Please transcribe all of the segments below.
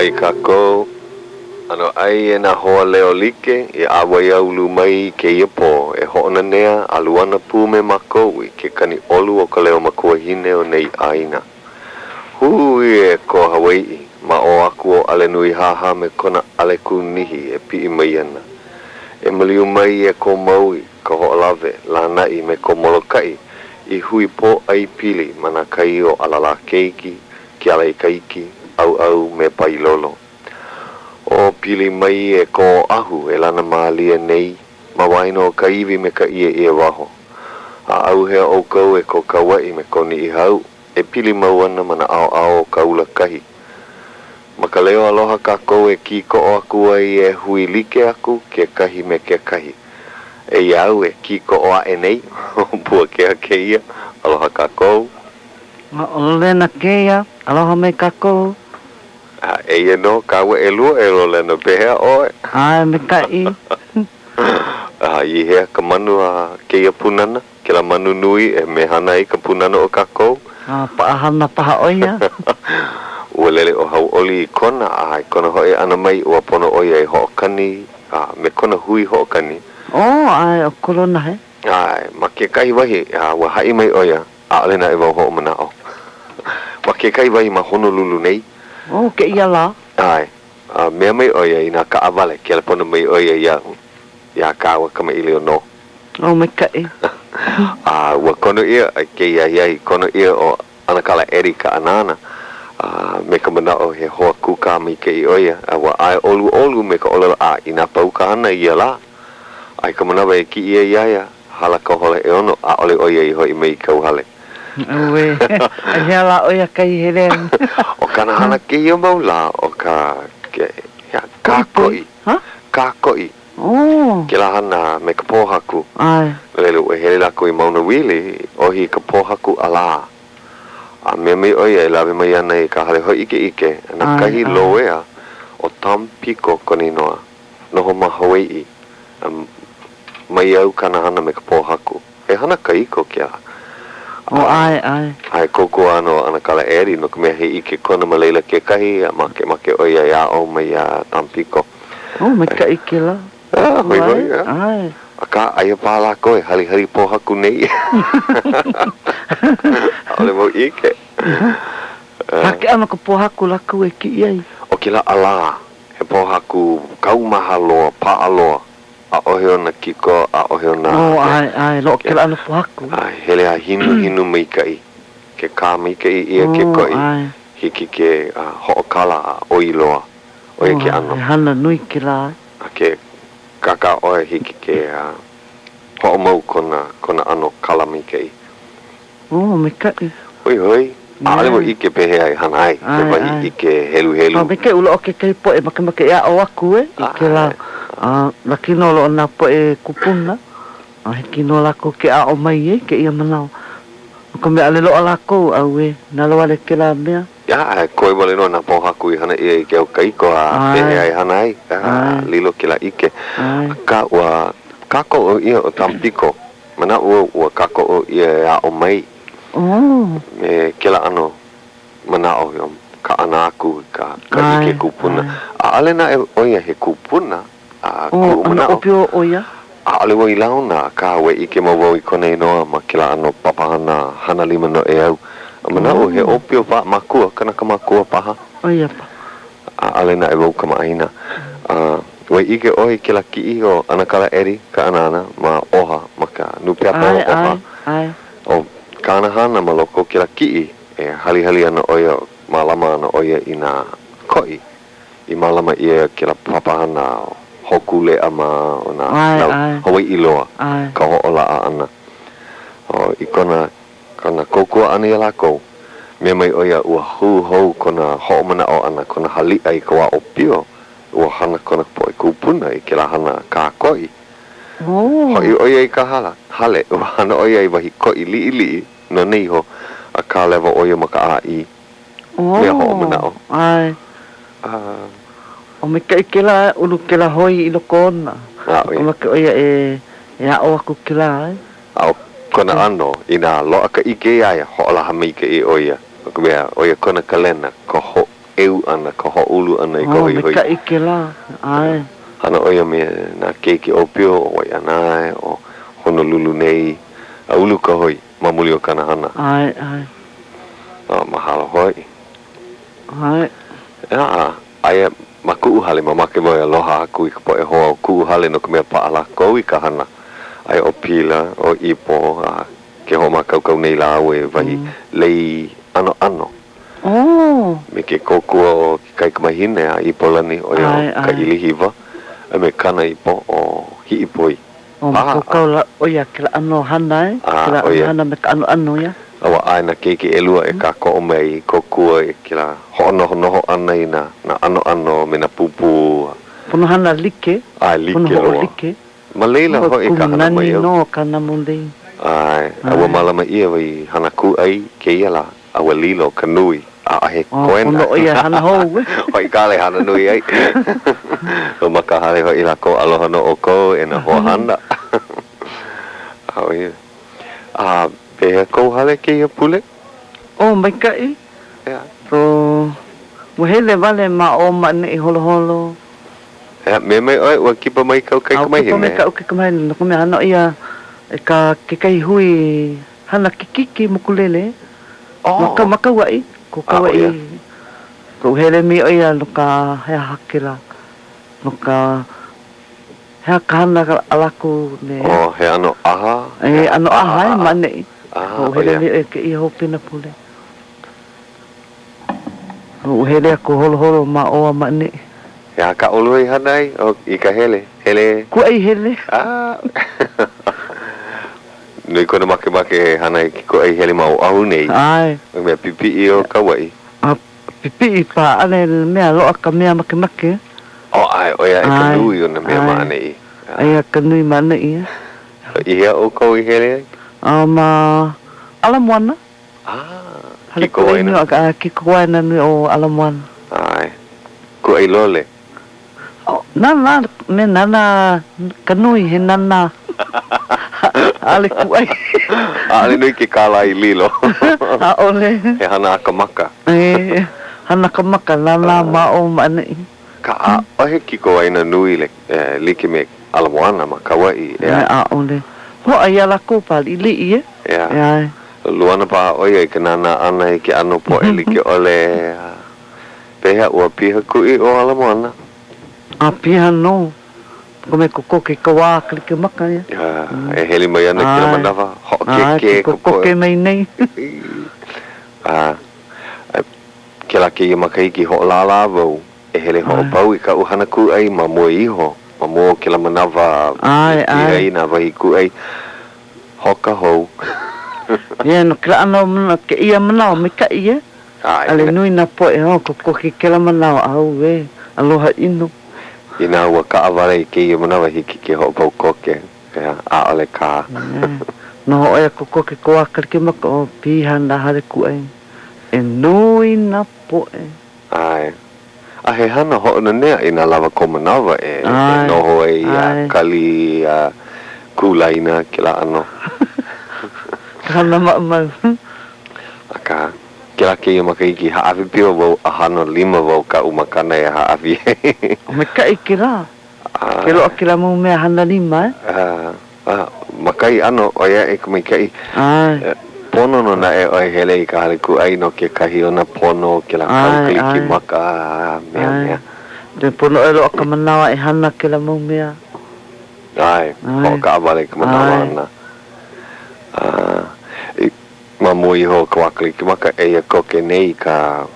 mai kākou. ʻAnoʻai e nā hoa leo like i ʻāwaiaulu mai i kēia pō e hoʻonanea a luana pū me mākou i ke kani ʻolu o ka leo makuahine o nei ʻāina. Hū e ko Hawaiʻi, ma ʻō aku o ʻAlenuihāhā me kona ʻale kūnihi e piʻi mai ana. E maliu mai e ko Maui, Kahoʻolawe, Lānaʻi me ko Molokaʻi i hui pōʻai pili ma nā kai o ʻAlalākeiki, Kealaikaiki, ʻAuʻau me Pailolo. Ō pili mai e ko Oʻahu e lana mālie nei ma waena o ka iwi me ka ʻieʻiewaho. A ʻauhea ʻoukou e ko Kauaʻi me ko Niʻihau e pili mau ana ma nā ʻaoʻao o Kaʻula kahi. Ma ka leo aloha kākou e kīkoʻo aku ai e hui like aku kekahi me kekahi. Eia au e kīkoʻo aʻe nei, ʻo Puakea kēia, aloha kākou. ʻO Lolena kēia, aloha mai kākou. A eia nō kāua ʻelua e Lolena, pehea ʻoe? ʻAe, maikaʻi. A i hea ka manu a kēia pūnana? Kēlā manu nui e mehana ai ka pūnana o kākou. A paʻahana paha ʻo ia. Ua lele ʻo Hauʻoli i Kona, a i kona hoʻi ʻana mai, ua pono ʻo ia e hoʻokani a me kona hui hoʻokani. Ō, ʻae, ʻo Kolonahe. ʻAe, ma kekahi wahi, a ua haʻi mai ʻo ia, ʻaʻole naʻe wau hoʻomanaʻo. Ma kekahi wahi ma Honolulu nei. ʻO kēia lā. ʻAe, a mea mai ʻo ia inā kaʻawale, kelepona mai ʻo ia iaʻu, iā kāua kamaʻilio nō. ʻO maikaʻi. A ua kono ʻia i kēia ahiahi, kono ʻia ʻo ʻAnakala Eddie Kaʻanana, a me ka manaʻo he hoa kūkā maikaʻi ʻo ia, a ua ʻae ʻoluʻolu me ka ʻōlelo a inā pau ka hana i ia lā, a i ka manawa e kiʻi ai iā ia, hala ka hola ʻeono, ʻaʻole ʻo ia i hoʻi mai i kauhale. ʻAuē, i hea lā ʻo ia kai hele ai? ʻO kāna hana kēia mau lā, ʻo ka, ke, hea, kākoʻi, kākoʻi. Oh. Kēlā hana me ka pōhaku. ʻAe. No laila, ua hele lākou i Maunawili, ʻohi i ka pōhaku ʻalā. A mea mai ʻo ia e lawe mai ana i ka hale hōʻikeʻike na kahi loea ʻo Tom Piko kona inoa, noho ma Hawaiʻi, a maiau kāna hana me ka pōhaku. He hana kahiko kēlā. Oh, ʻae, ʻae. A he kōkua ana ʻo ʻAnakala Eddie no ka mea he ʻike kona ma laila kekahi, a makemake ʻo ia e aʻo mai iā Tom Piko. Oh, maikaʻi kēlā. Ah, hoihoi, ah. ʻAe. Akā, aia paha lākou e halihali pōhaku nei. ʻAʻole wau ʻike. Pehea ke ʻano o ka pōhaku lākou e kiʻi ai? ʻO kēlā ʻalā, he pōhaku kaumaha loa, paʻa loa. ʻAʻohe ona kiko, ʻaʻohe ona. Oh, ʻae, ʻae, loaʻa kēlā ʻano pōhaku. ʻAe, hele a hinuhinu maikaʻi. Ke kā maikaʻi ʻia ke Oh, koʻi, ʻae. hiki ke hoʻokala a ʻoi loa. ʻO ia ke Oh, ʻano. he hana nui kēlā. A ke kākā ʻoe, hiki ke hoʻomau kona, kona ʻano kala maikaʻi. Oh, maikaʻi. Hoihoi, ʻaʻole wau ʻike pehea e hana ai, he wahi ʻike heluhelu. A maikaʻi ua loaʻa kekahi poʻe makemake e aʻo aku e i kēlā laki nō loaʻa nā poʻe kūpuna, a hiki nō lākou ke aʻo mai e kēia manawa. No ka mea, ʻaʻole loaʻa lākou, ʻauē, nalowale kēlā mea. Ia, koe wale nō nā pōhaku i hana ʻia i ke au kahiko a pehea e hana ai, a lilo kēlā ʻike. Akā, ua kākoʻo ʻia ʻo Tampico Manaʻo au ua kākoʻo ʻia e aʻo mai me kēlā ʻano manaʻo kaʻana aku i ka ʻike kupuna. ʻAʻole naʻe ʻo ia he kupuna a kuʻu manaʻo. ʻAʻole wau i launa, akā ua ʻike mau wau i kona inoa ma kēlā ʻano papahana hana lima noʻeau. A manaʻo he ʻōpio paha, makua, kanaka makua paha. ʻAʻole naʻe wau kamaʻāina. A ua ʻike ʻoe i kēlā kiʻi o ʻAnakala Eddie Kaʻanana ma oha, ma ka nūpepa o oha. ʻO kāna hana ma loko o kēlā kiʻi, e halihali ana ʻo ia, mālama ana ʻo ia i nā koʻi i mālama ʻia kēlā papahana Hōkūleʻa ma o nā Hawaiʻi loa ka hoʻolaʻa ʻana. I kona Kona kōkua ʻana iā lākou, mea mai ʻo ia ua hū hou kona hoʻomanaʻo ʻana, kona haliʻa i ka wā ʻōpio, ua hana kona poʻe kūpuna i kēlā hana kākoʻi. Hoʻi ʻo ia i ka hala, hale, ua hana ʻo ia i wahi koʻi liʻiliʻi nona iho, a kālewa ʻo ia ma ka ʻāʻī. Mea hoʻomanaʻo. ʻAe. ʻO maikaʻi kēlā, ulu kēlā hoi i loko ona. Makemake ʻo ia e aʻo aku kēlā, ʻae. A ʻo kona ʻano, inā loaʻa ka ʻike iā ia, hoʻolaha maikaʻi ʻo ia, no ka mea, ʻo ia kona kalena, ka ho. ʻeu ʻana, ka hoʻoulu ʻana i ka Oh, hoihoi. maikaʻi kēlā, ʻae. Hana ʻo ia me nā keiki ʻōpio o Waiʻanae, o Honolulu nei, a ulu ka hoi ma muli o kāna hana. ʻAe, ʻae. A mahalo hoʻi. ʻAe. A, aia ma kuʻu hale, mamake wau e aloha aku i ka poʻe hoa o kuʻu hale no ka mea paʻa lākou i ka hana. Aia ʻo Pila, ʻo Ipo, a ke hoʻomākaukau nei lāua i wahi lei ʻanoʻano. Oh! Me ke kōkua o ke kaikamahine a Ipolani, ʻo ia ʻo Kaʻilihiwa, a me kāna ipo ʻo Hiʻipoi. ʻO mākaukau lā ʻo ia kēlā ʻano hana e, kēlā ʻano hana me ka ʻanoʻano ia. A ua ʻae nā keiki ʻelua e kākoʻo mai i kōkua i kēlā hoʻonohonoho ʻana i nā ʻanoʻano me nā pūpū. Pono hana like, ʻAe like pono loa. hoʻolike. Ma laila hoʻi ka hana Nani maiau. nō ka namu lei. ʻAe, a ua mālama ʻia wahi hana kūʻai kēia lā. A ua lilo ka nui, ʻaʻohe koena. Pono ʻo ia hana hou. Hoʻi kālai hana nui ai. O ma ka hale hoʻi lākou aloha nō ʻoukou e nā hoa hana. A ʻo ia. A pehea kou hale kēia pule? Oh, maikaʻi. ʻEā. So, ua hele wale ma ʻō ma ʻaneʻi holoholo. ʻEā, mea mai ʻoe ua kipa mai kāu kaikamahine. A ua kipa mai kaʻu kaikamahine, no ka mea, hana ʻo ia i ka kekahi hui Hana kikiki mokulele ma ka ma Kauaʻi, ko Kauaʻi, koʻu hele mai ʻo ia no ka he aha kēlā, no ka he aha ka hana a lākou me. Oh, he ʻano ʻaha? He ʻano ʻaha e ma ʻaneʻi. Koʻu hele mai ʻo ia kēia hopena pule. Koʻu hele aku holoholo ma ʻō a ma ʻaneʻi. He aha kā ʻolua i hana ai i ka hele? Hele? Kūʻai hele. Ah. Nui kona makemake e hana i ke kūʻai hele ma Oʻahu nei. ʻAe. No ka mea pipiʻi ʻo Kauaʻi. A pipiʻi paha, ʻaʻole mea loaʻa ka mea makemake. Oh, ʻae, ʻoi aʻe ka nui o nā mea ma ʻaneʻi. Aia ka nui ma ʻaneʻi. I hea ʻoukou i hele ai? A ma Ala Moana. Ah, Hale kūʻai nui, ʻae, kikowaena nui ʻo Ala Moana. ʻAe. Kūʻai lole. Nānā, me nānā ka nui, he nānā. ʻAʻole kūʻai. ʻAʻole nui ke kālā i lilo. ʻAʻole. He hana a ka maka. He hana ka maka, nānā ma ʻō ma ʻaneʻi. Ka ʻaʻohe kikowaena nui e like me Ala Moana ma Kauaʻi, ʻeā? ʻAʻole. Loaʻa iā lākou paha liʻiliʻi, e? ʻEā. ʻAe. Luana paha ʻo ia i ka nānā ʻana i ke ʻano poʻe like ʻole. Pehea ua piha kuʻi ʻo Ala Moana? A piha nō. Ka mea kokoke i ka wā Kalikimaka ia. E hele mai ana kēlā manawa, hoʻokēkē ka poʻe. Kokoke mai nei. A kēlā kēia makahiki hoʻolālā wau e hele hoʻopau i kaʻu hana kūʻai ma mua iho, ma mua o kēlā manawa i piha ai nā wahi kūʻai. Hoka hou. Yeah, no kēlā ʻano kēia manawa maikaʻi e. ʻAʻole nui nā poʻe oh, kokoke kēlā manawa, auē, aloha ʻino. Inā ua kaʻawale i kēia manawa hiki ke hoʻopau koke, ʻeā, ʻaʻole kā. Yeah. Noho ʻoia kokoke ka wā Kalikimaka, oh, piha nā hale kūʻai, e nui nā poʻe. ʻAe. A he hana hoʻonanea inā lawa kou manawa e noho ai a kali a kū laina kēlā ʻano. Ka hana maʻamau. Akā, kēlā kēia makahiki, hāʻawi pio wau a hano lima wau kaʻu makana e hāʻawi ai. Maikaʻi kēlā. Ke loaʻa kēlā mau mea hana lima, e? A, ma kahi ʻano, ʻoi aʻe ka maikaʻi. ʻAe. Pono nō naʻe ʻoe hele i ka hale kūʻai no kekahi o nā pono o kēlā kau Kalikimaka a mea mea. ʻAe. Pono ʻoe loaʻa ka manawa e hana kēlā mau mea. ʻAe. Hoʻokaʻawale ka manawa ʻana. A, ma mua iho o ka wā Kalikimaka, eia koke nei ka,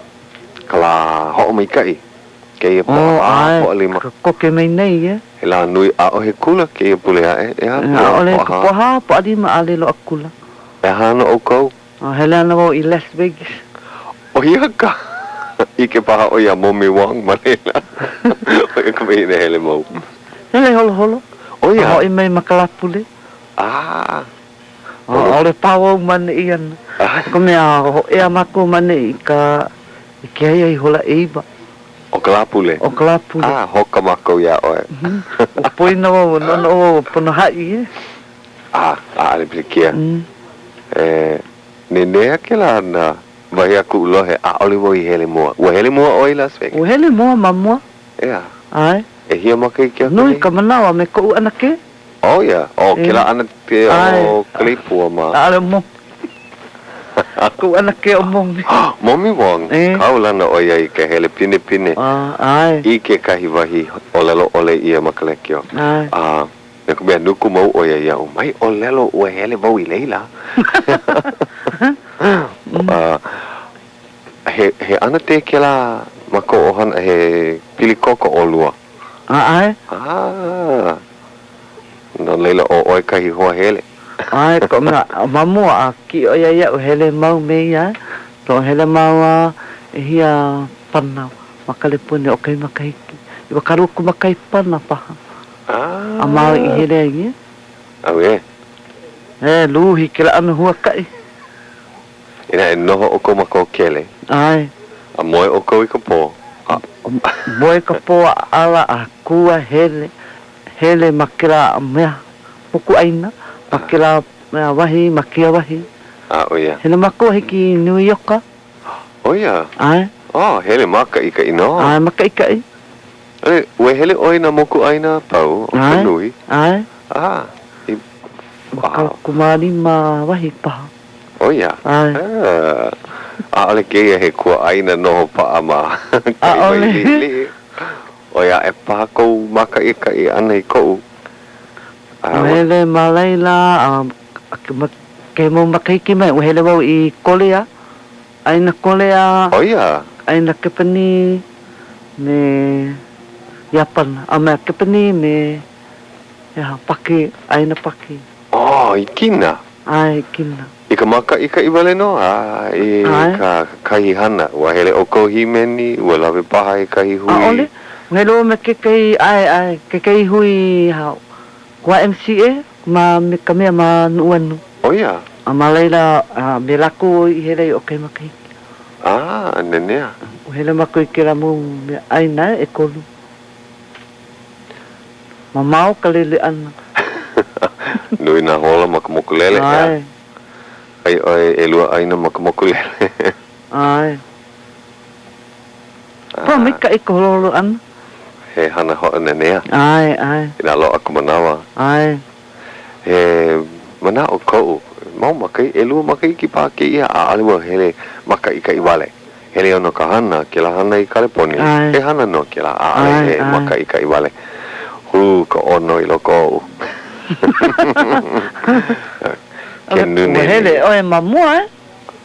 ka lā hoʻomaikaʻi. Kēia Pōʻahā, Pōʻalima. Ke koke mai nei ia. He lā nui, ʻaʻohe kula kēia pule aʻe, ʻeā? ʻAʻole, ka Pōʻahā, Pōʻalima, ʻaʻole loaʻa kula. E aha ana ʻoukou? Hele ana wau i Las Vegas. ʻO ia ka ʻike paha ʻoe iā Momi Wong ma laila. ʻO ia ka wahine hele mau. Hele holoholo. ʻO ia. A hoʻi mai ma ka Lāpule. Ah. ʻAʻole paha wau ma ʻaneʻi ana. No ka mea, hōʻea mākou ma ʻaneʻi i ka i ke ahiahi hola ʻeiwa. O ka Lāpule? O ka Lāpule. Ah, hoka mākou iā ʻoe. Ua poina wau, ua noʻonoʻo wau, ua pono haʻi, e. Ah, ʻaʻole pilikia. E, nenea kēlā hana. Wahi a kuʻu lohe, ʻaʻole wau i hele mua. Ua hele mua ʻoe i Las Vegas? Ua hele mua ma mua. ʻEā. ʻAe. ʻEhia makahiki aku nei? Nui ka manawa me koʻu ʻanakē. ʻO ia? ʻO kēlā ʻanakē ʻo Kaleipua mā. ʻAʻole ʻo Momi. Koʻu ʻanakē ʻo Momi. Momi Wong. Kaulana ʻo ia i ka hele pinepine i kekahi wahi ʻōlelo ʻole ʻia ma ka lekiō. A no ka mea, nuku mau ʻo ia iaʻu, mai ʻōlelo ua hele wau i laila. He, he ʻanakē kēlā ma kou ʻohana, he pili koko ʻolua. ʻAe. Ah. No laila, ʻo ʻoe kahi hoa hele. ʻAe, koʻu mea, ma mua a kiʻi ʻo ia iaʻu, hele mau me ia, to hele mau a ʻehia pana ma Kaleponi ʻo kahi makahiki, 25 pana paha. Ah. A māua i hele ai, e. Auē. E, luhi kēlā ʻano huakaʻi. Inā e noho ʻoukou ma Kōkele. ʻAe. A moe ʻoukou i ka pō, a. Moe ka pō a ala a kū a hele, hele ma kēlā mea mokuʻāina, ma kēlā mea wahi, ma kēia wahi. A, ʻo ia. Hele mākou a hiki i Nū Ioka. ʻO ia? ʻAe. Oh, hele mākaʻikaʻi nō. ʻAe, mākaʻikaʻi. ʻAe, ua hele ʻoe i nā mokuʻāina a pau o ka nui? ʻAe, ʻae. A, i, wow. 15 wahi paha. ʻO ia? ʻAe. Ah, ʻaʻole kēia he kuaʻāina noho paʻa ma kahi wahi liʻiliʻi. ʻOi aʻe paha kou mākaʻikaʻi ʻana i koʻu. Ua hele ma laila a kēia mau makahiki mai, ua hele wau i Kolea, ʻāina Kolea. ʻO ia? ʻĀina Kepanī me Iāpana, a me Kepanī me, he aha, Pākē, ʻāina Pākē. Oh, i Kina? ʻAe, i Kina. I ka mākaʻikaʻi wale nō, a i ka kahi hana. Ua hele ʻoukou hīmeni, ua lawe paha i kahi hui? ʻAʻole. Ua hele wau me kekahi, ʻae, ʻae, kekahi hui YMCA ma me ka mea ma Nuʻuanu. ʻO ia? A ma laila, a me lākou i hele ai ʻo kahi makahiki. A, nanea. Ua hele mākou i kēlā mau mea ʻāina ʻekolu. Mamao ka lele ʻana. Nui nā hola ma ka mokulele, ʻeā? ʻAe. ʻAi ʻoe ʻelua ʻaina ma ka mokulele. ʻAe. Pua maikaʻi ka holoholo ʻana. He hana hoʻonanea. ʻAe, ʻae. Inā loaʻa ka manawa. ʻAe. He manaʻo koʻu, mau maka, ʻelua makahiki paha kēia, ʻaʻole wau hele mākaʻikaʻi wale. Hele au no ka hana, kēlā hana i Kaleponi, he hana nō kēlā, ʻaʻole he mākaʻikaʻi wale. Hū ka ʻono i loko oʻu. Ke nune Ua hele ʻoe ma mua, e?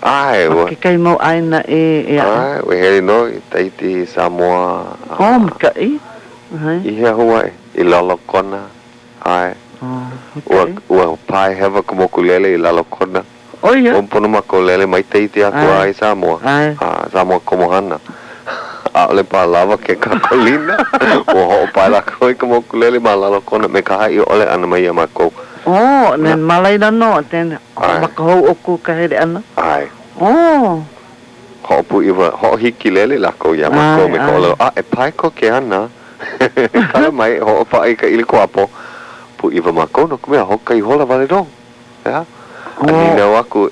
ʻAe, ua. Ma kekahi mau ʻāina ʻē aʻe. ʻAe, ua hele nō i Tahiti, i Samoa. Oh, maikaʻi. ʻAe. I hea hou aʻe? I Lalokona. ʻAe. Ua, ua pae hewa ka mokulele i Lalokona. ʻO ia. Ua pono mākou lele mai Tahiti aku a i Samoa. ʻAe. A, Samoa Komohana. ʻAʻole paha lawa ke kakolina. Ua hoʻopae lākou i ka mokulele ma Lalokona me ka haʻi ʻole ʻana mai iā mākou. Oh, then ma laila nō, then hoʻomaka hou ʻoukou ka hele ʻana? ʻAe. Oh. Hoʻopūʻiwa, hoʻohikilele lākou iā mākou me ka ʻōlelo, a, e pae koke ana. Kala mai, e hoʻopaʻa i ka ʻili kuapo. Pūʻiwa mākou no ka mea, hoʻokahi hola wale nō. ʻEā? A nīnau aku,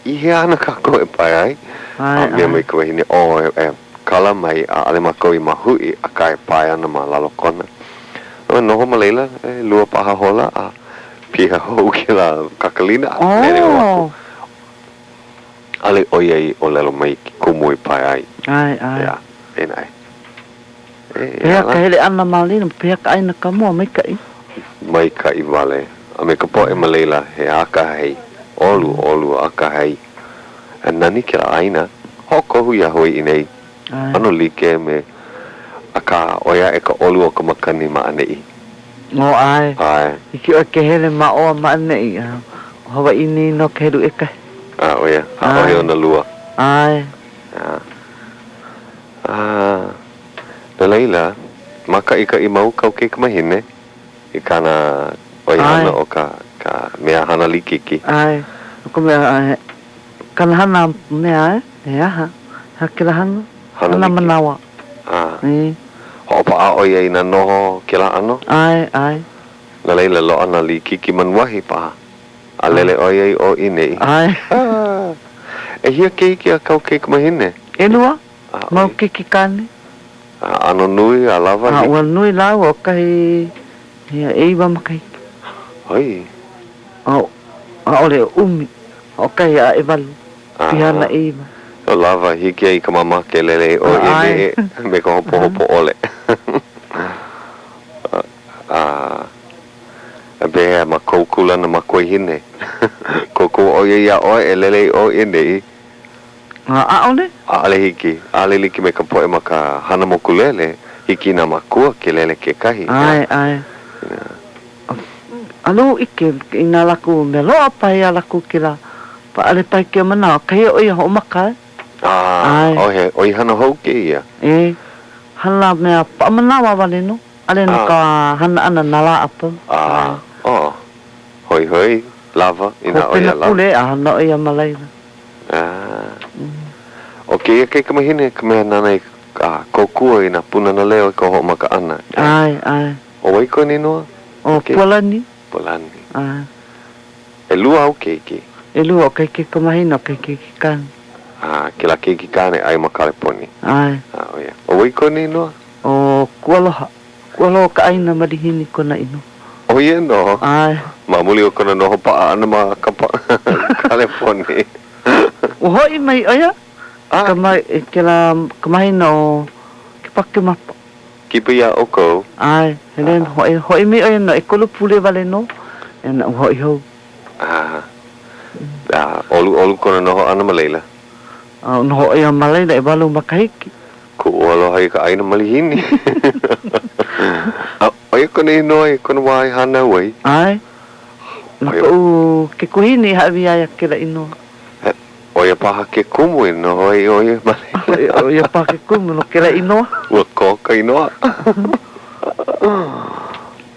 I hea ana kākou e pae ai? A mea mai ka wahine, Oh, e kala mai, ʻaʻole mākou i mahuʻi, akā e pae ana ma Lalokona. Ua noho ma laila, ʻelua paha hola, a piha hou kēlā kakalina, a lele hou aku. ʻAʻole ʻo ia i ʻōlelo mai i ke kumu i pae ai. ʻAe, ʻae. ʻEā, eia naʻe. Pehea ka hele ʻana ma laila, pehea ka ʻāina ka mua, maikaʻi? Maikaʻi wale. A me ka poʻe ma laila, he akahai, ʻoluʻolu, akahai. A nani kēlā ʻāina, hoʻokohu iā Hawaiʻi nei, ʻano like me, akā, ʻoi aʻe ka ʻolu o ka makani ma ʻaneʻi. ʻO, ʻae. ʻAe. Hiki ʻoe ke hele ma ʻō a ma ʻaneʻi, a ʻo Hawaiʻi nei nō ka helu ʻekahi. A, ʻo ia, ʻaʻohe ona lua. ʻAe. ʻEā. A no laila, mākaʻikaʻi mau kāu kaikamahine i kāna ʻoihana o ka, ka mea hana likiki. ʻAe, no ka mea, ʻae, kāna hana mea, ʻae, he aha, he aha kēlā hana? Hana Hana manawa. A, hoʻopaʻa ʻo ia i nā noho kēlā ʻano? ʻAe, ʻae. No laila, loaʻa nā likiki manuahi paha, a lele ʻo ia i ʻō i ʻaneʻi. ʻAe. ʻEhia keiki a kāu kaikamahine? ʻElua mau keiki kāne. A ʻano nui a lawa. A ua nui lāua ʻo kahi ia ʻeiwa makahiki. Oi. A ʻaʻole ʻo ʻumi, hoʻokahi a ʻewalu, piha ana ʻeiwa. ʻO lawa, hiki ai i ka māmā ke lele i ʻō i ʻaneʻi me ka hopohopo ʻole. A pehea ma kou kūlana makuahine? Kōkua ʻo ia iā ʻoe e lele i ʻō i ʻaneʻi? ʻAʻole. ʻAʻole hiki. ʻAʻole like me ka poʻe ma ka hana mokulele, hiki i nā mākua ke lele kekahi. ʻAe, ʻae. ʻAʻole ou ʻike i nā lākou mea loaʻa paha iā lākou kēlā. ʻAʻole paha i kēia manawa, kahi ʻo ia hoʻomaka, e. ʻAe. ʻO he ʻoihana hou kēia? E. Hana mea paʻamanawa wale nō. ʻAʻole no ka hana ʻana nā lā a pau. A, oh. Hoihoi, lawa, inā ʻo ia Hopena lawa. pule a hana ʻo ia ma laila. A. ʻO kēia kaikamahine ka mea nāna i kōkua i nā Pūnana Leo i ka hoʻomaka ʻana. ʻAe, ʻae. ʻO wai kona inoa? ʻO Pualani. Pualani. ʻAe. ʻElua āu keiki? ʻElua, ʻo kahi kaikamahine, ʻo kahi keiki kāne. A, kēlā keiki kāne aia ma Kaleponi. ʻAe. A, ʻo ia. ʻO wai kona inoa? ʻO Kualoha. Kualoha o ka ʻāina malihini kona inoa. ʻO ia nō? ʻAe. Ma muli o kona noho paʻa ʻana ma Kaleponi. Ua hoʻi mai ʻo ia i ka ma, i kēlā, ka mahina o Kepakemapa. Kipa iā ʻoukou. ʻAe, hele, hoʻi, hoʻi mai ʻo ia no ʻekolu pule wale nō, a ua hoʻi hou. A, a ʻoluʻolu kona noho ʻana ma laila. A noho ʻo ia ma laila ʻewalu makahiki. Kuʻu aloha i ka ʻāina malihini. A ʻo ia kona inoa i kona wā i hānau ai. ʻAe. Na koʻu kekuhine i hāʻawi iā ia kēlā inoa. ʻO ia paha ke kumu i noho ai ʻo ia ma laila. ʻO ia paha ke kumu no kēlā inoa. Ua kō ka inoa.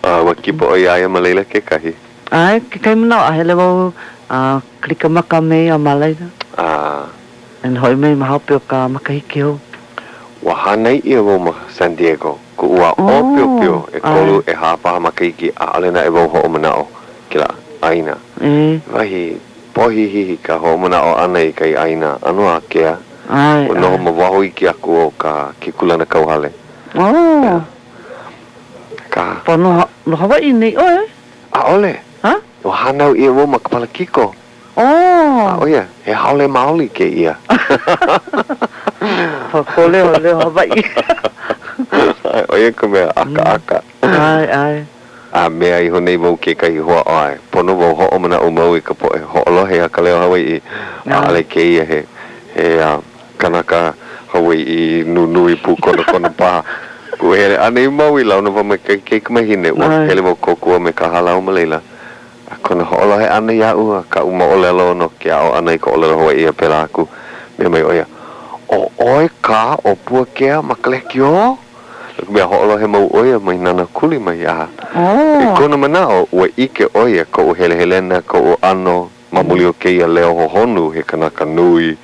A ua kipa ʻoe iā ia ma laila kekahi. ʻAe, kekahi manawa, a hele wau a Kalikamaka me ia ma laila. A. And hoʻi mai ma hope o ka makahiki hou. Ua hānai ʻia wau ma San Diego, koʻu wā ʻōpiopio, ʻekolu, ʻehā paha makahiki, ʻaʻole naʻe wau hoʻomanaʻo kēlā ʻāina. Wahi pōhihihi ka hoʻomanaʻo ʻana i kahi ʻāina ʻano ākea. Ua noho ma waho iki aku o ka ke kūlanakauhale. Akā. Pa no Hawaiʻi nei ʻoe? ʻAʻole. Ua hānau ʻia wau ma Kapalakiko. Oh! A ʻo ia, he haole maoli kēia. Pa kō leo, leo Hawaiʻi. ʻO ia ka mea ʻakaʻaka. ʻAe, ʻae. A mea iho nei wau kekahi hoa ʻae, pono wau hoʻomanaʻo mau i ka poʻe hoʻolohe a ka leo Hawaiʻi. ʻAʻole kēia he, he kanaka Hawaiʻi nunui pūkonakona paha. Kuʻu hele ʻana i Maui, launa wau me kahi kaikamahine, ua hele wau kōkua me ka hālau ma laila. A kona hoʻolohe ʻana iaʻu a kaʻu moʻolelo no ke aʻo ʻana i ka ʻōlelo Hawaiʻi a pēlā aku, mea mai ʻo ia, ʻO ʻoe kā ʻo Puakea ma ka lekiō? No ka mea, hoʻolohe mau ʻo ia mai Nānākuli mai a i kona manaʻo, ua ʻike ʻo ia koʻu helehelena, koʻu ʻano ma muli o kēia leo hohonu, he kanaka nui,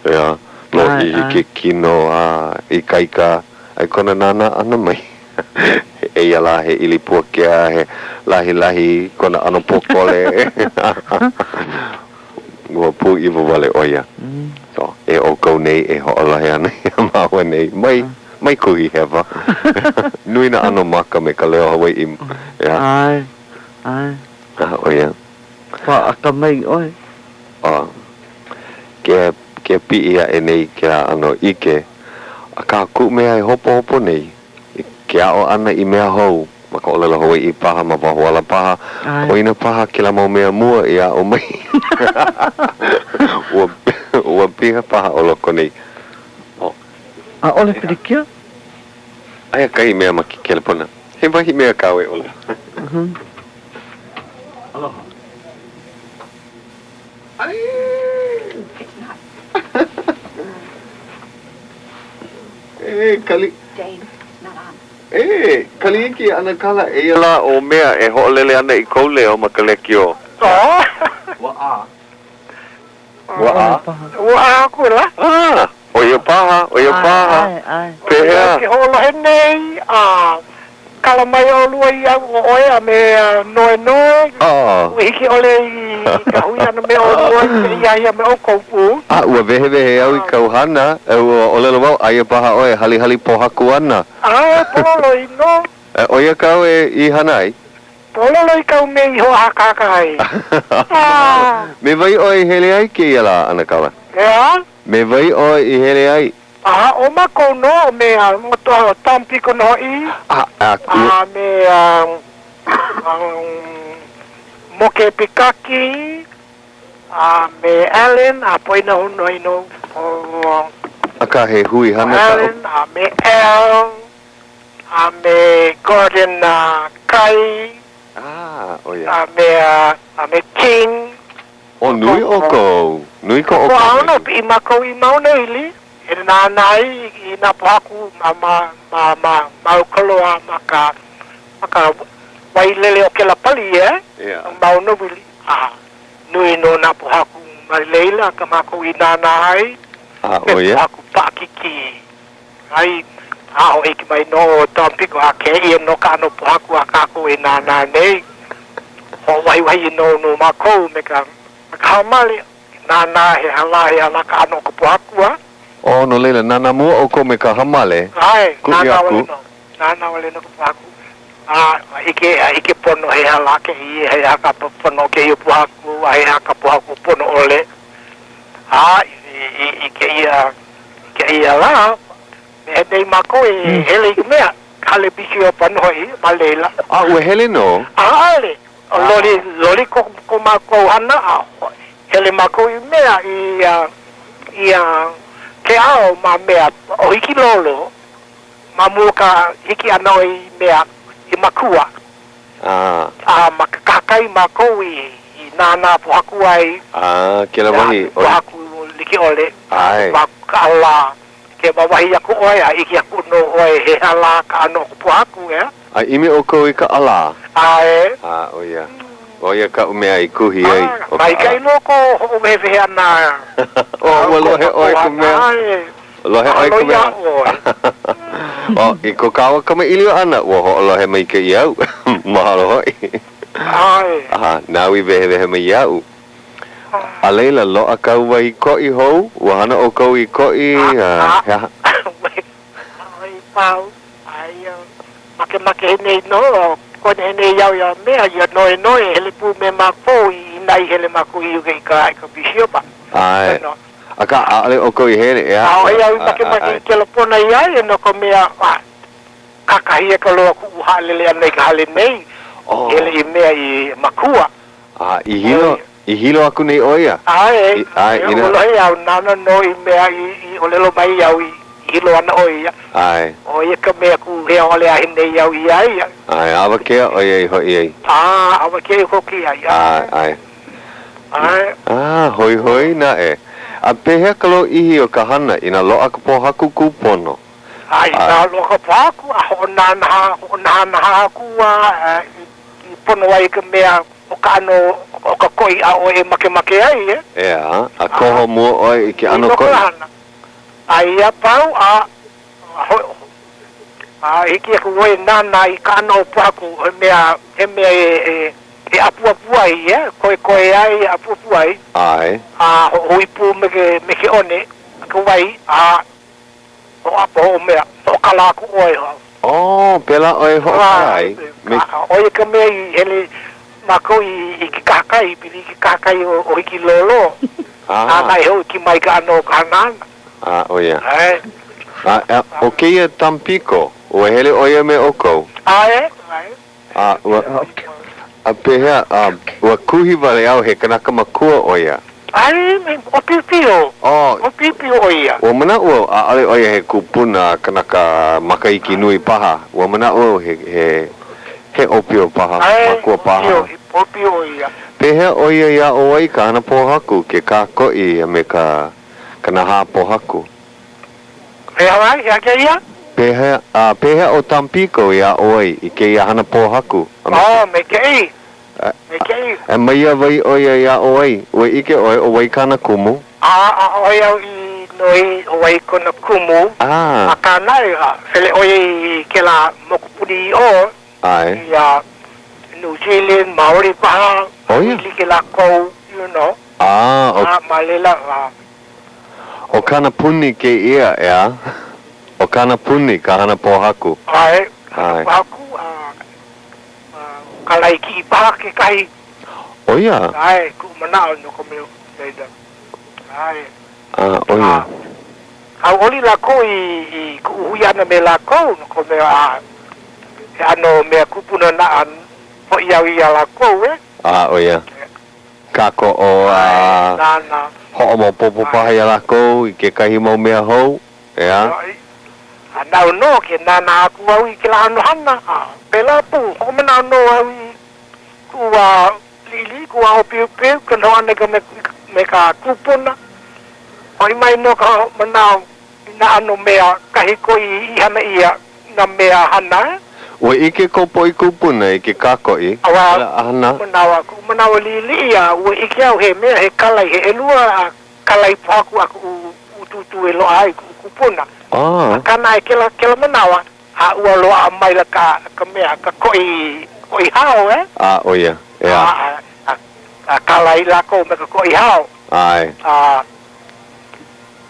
ʻeā, lōʻihi ke kino a ikaika, a i kona nānā ʻana mai. Eia lā he ʻili puakea, he lahilahi kona ʻano pōkole. Ua pūʻiwa wale ʻo ia. So, e ʻoukou nei e hoʻolohe ana iā māua nei, mai, mai kuhi hewa. Nui nā ʻano maka me ka leo Hawaiʻi, ʻeā? ʻAe, ʻae. A, ʻo ia. Pā akamai ʻoe. A, ke, ke piʻi aʻe nei kēlā ʻano ʻike, akā kuʻu mea e hopohopo nei, i ke aʻo ʻana i mea hou, ma ka ʻōlelo Hawaiʻi paha, ma waho ala paha, ʻoina paha kēlā mau mea mua i aʻo mai. Ua, ua piha paha ʻo loko nei. Oh. ʻAʻole pilikia? Aia kahi mea ma ke kelepona. He wahi mea kāu e ʻōlelo. Aloha. E kali. E Kaliiki ʻAnakala, eia lā ʻo Mea e hoʻolele ana i kou leo ma ka lekiō. Ua ʻā. Ua ʻā. Ua ʻā akula. A, ʻo ia paha, ʻo ia paha. Pehea? Ke hoʻolohe nei, a. kala mai ʻolua iaʻu ʻo ʻoe a me Noenoe, Oh. ua hiki ʻole i ka hui ʻana me ʻolua i kēia ahiahi a me ʻoukou pū. A ua wehewehe au i kau hana, ua ʻōlelo wau, aia paha ʻoe e halihali pōhaku ana. ʻAe, pololei nō. ʻO ia kāu e i hana ai? Pololei kau mea i hoʻākāka ai. Me wai ʻoe i hele ai kēia lā, ʻAnakala? ʻEā? Me wai ʻoe i hele ai? A ʻo mākou nō, me ʻo Tom Piko nō hoʻi, a me Moke Pikaki, a me Allen, a Poina Honuai nō. Akā he hui hana ka. Allen, a me Al, a me Gordon Kai, a me a me King. O nui ʻoukou, nui ko ʻoukou Poʻaono, no, piʻi mākou i Maunaili, e nānā ai i nā pōhaku ma, ma, ma, ma, ma Ukaloa, ma ka, ma ka wailele o kēlā pali, ē, Yeah. Maunawili. A nui nō nā pōhaku ma laila ka mākou i nānā ai, A, he ʻo ia? pōhaku paʻakikī. Ai, a hōʻike mai nō ʻo Tom Piko, a kēia nō ka ʻano pōhaku a kākou e nānā nei, hoʻowaiwai nō no mākou me ka, me ka hoʻomale, nānā he aha lā, he aha lā ka ʻano o ka pōhaku, a. Oh, no laila, nānā mua ʻoukou me ka hāmale, ʻAe, kuʻi nānā aku. wale nō, nānā wale nō ka pōhaku, a ʻike, a ʻike pono he aha lā kēia, he aha ka pono o kēia pōhaku, a he aha ka pōhaku pono ʻole. A i, i, i kēia Kēia lā, me he nei mākou e hele i ka mea, ka hale bisiopa nō hoʻi ma laila. A ua hele nō? ʻAʻole. Loli, loli ko, ko mākou hana, a hele mākou i mea, i, i Keaʻau ma mea ʻo Hikilolo, ma mua o ka hiki ʻana i mea, i Makua. A. A ma ke kahakai mākou i, i nānā pōhaku ai. A, kēlā wahi, ʻo. Pōhaku like ʻole. ʻAe. Pōhaku kaʻala. Ke wāwahi aku ʻoe a ʻike aku nō ʻoe he aha lā ka ʻano o ka pōhaku, ʻeā? A ʻimi ʻoukou i ka ʻalā. ʻAe. A, ʻo ia. ʻO ia kaʻu mea i kuhi ai, ʻo ka ʻalā. Maikaʻi nō ko hoʻowehewehe ʻana. O, ua lohe ʻoe i ka mea. ʻAe. Lohe ʻoe i ka mea. O, i ko kāua kamaʻilio ʻana, ua hoʻolohe maikaʻi au. Mahalo hoʻi. ʻAe. Aha, nāu i wehewehe mai iaʻu. A laila, loaʻa kāu wahi koʻi hou? Ua hana ʻoukou i koʻi, a he aha? ʻAʻole i pau. Aia, makemake he nei nō, koe he nei au ia mea, ia noenoe e hele pū me mākou inā i hele mākou i uka i ka, i ka bisiopa. ʻAe. Akā, ʻaʻole ʻoukou i hele, ʻeā? ʻAʻohe au i makemake i kelepona iā ia no ka mea, a kakahiaka loa kuʻu haʻalele ʻana i ka hale nei, hele i mea i Makua. A i hilo, i hilo aku nei ʻo ia? ʻAe, ʻae, ua lohe au, nāna nō i mea i ʻōlelo mai au i hilo ana ʻo ia. ʻAe. ʻO ia ka mea kūhea ʻole ahe nei au iā ia. ʻAe, awakea ʻo ia i hoʻi ai. A, awakea i hoʻi ai, ʻae. ʻAe, ʻae. A, hoihoi naʻe. A pehea ka lōʻihi o ka hana inā loaʻa ka pōhaku kūpono? A inā loaʻa ka pōhaku, a hoʻonānā, hoʻonahanaha aku a i pono ai ka mea o ka ʻano o ka koʻi a ʻoe e makemake ai, e. ʻEā, a koho mua ʻoe i ke ʻano koʻi. I ka hana. A ia pau, a, a hiki aku ʻoe e nānā i ka ʻano o pōhaku, he mea, he mea e, e. E ʻapuapu ai ia, koekoe ai, e ʻapuapu ai. ʻAe. A hoʻohui pū me ke, me ke one, me ka wai, a hoʻāpo hoʻomea, hoʻokala aku ʻoe. Oh, pēlā ʻoe e hoʻokala ai? Me. ʻO ia ka mea i hele mākou i, i ke kahakai, pili i ke kahakai o, o Hikilōlō. Ah. Nāna e hōʻike mai i ka ʻano o ka hana ʻana. A, ʻo ia. ʻAe. A, a, ʻo kēia Tampico, ua hele ʻo ia me ʻoukou? ʻAe, ʻae. A ua, a pehea, a ua kuhi wale au he kanaka makua ʻo ia. ʻAe, ʻōpiopio. Oh. ʻŌpiopio ʻo ia. Ua manaʻo au, ʻaʻole ʻo ia he kupuna kanaka makahiki nui paha. Ua manaʻo au he, he, he ʻōpio paha, makua paha. ʻAe, ʻōpiopio ʻo ia. Pehea ʻo ia i aʻo ai ka hana pōhaku, ke kākoʻi a me ka, ka nahā pōhaku? He aha ai? He aha kēia? Pehea, a pehea ʻo Tampico i aʻo ai i kēia hana pōhaku? A me Oh, maikaʻi. Maikaʻi. A mai ia wai ʻo ia i aʻo ai? Ua ʻike ʻoe ʻo wai kāna kumu? A, ʻaʻohe au i noi ʻo wai kona kumu, akā naʻe, hele ʻo ia i kēlā mokupuni i ʻō, i New Zealand, Maori paha, hui like lākou, you know, a ma laila, a. ʻO kāna puni kēia, ʻeā? ʻO kāna puni ka hana pōhaku. ʻAe, hana pōhaku, a kālai kiʻi paha kekahi. ʻO ia? ʻAe, kuʻu manaʻo no ka mea, laila, ʻae. A, ʻo ia. Hauʻoli lākou i kuʻu hui ʻana me lākou, no ka mea, a he ʻano mea kupuna na hoʻi au iā lākou, e. A, ʻo ia. Kākoʻo a hoʻomaopopo paha iā lākou i kekahi mau mea hou, ʻeā? A naʻu nō ke nānā aku au i kēlā ʻano hana, a pēlā pū, hoʻomanaʻo nō au i kuʻu wā liʻiliʻi, kuʻu wā ʻōpiopio, ka noho ʻana me ka kūpuna. Hoʻi mai nō ka manaʻo i nā ʻano mea kahiko i hana ʻia nā mea hana. Ua ʻike kou poʻe kūpuna i ke kākoʻi a hana. Manawa, kuʻu manawa liʻiliʻi a ua ʻike au he mea he kalai, he ʻelua kalai pōhaku a kuʻu tūtū e loaʻa ai kuʻu kupuna. Akā naʻe kēlā, kēlā manawa, a ua loaʻa maila ka, ka mea, ka koʻi, koʻi hao, e? A, ʻo ia, ʻeā. A, a, a kalai lākou me ka koʻi hao. ʻAe. A,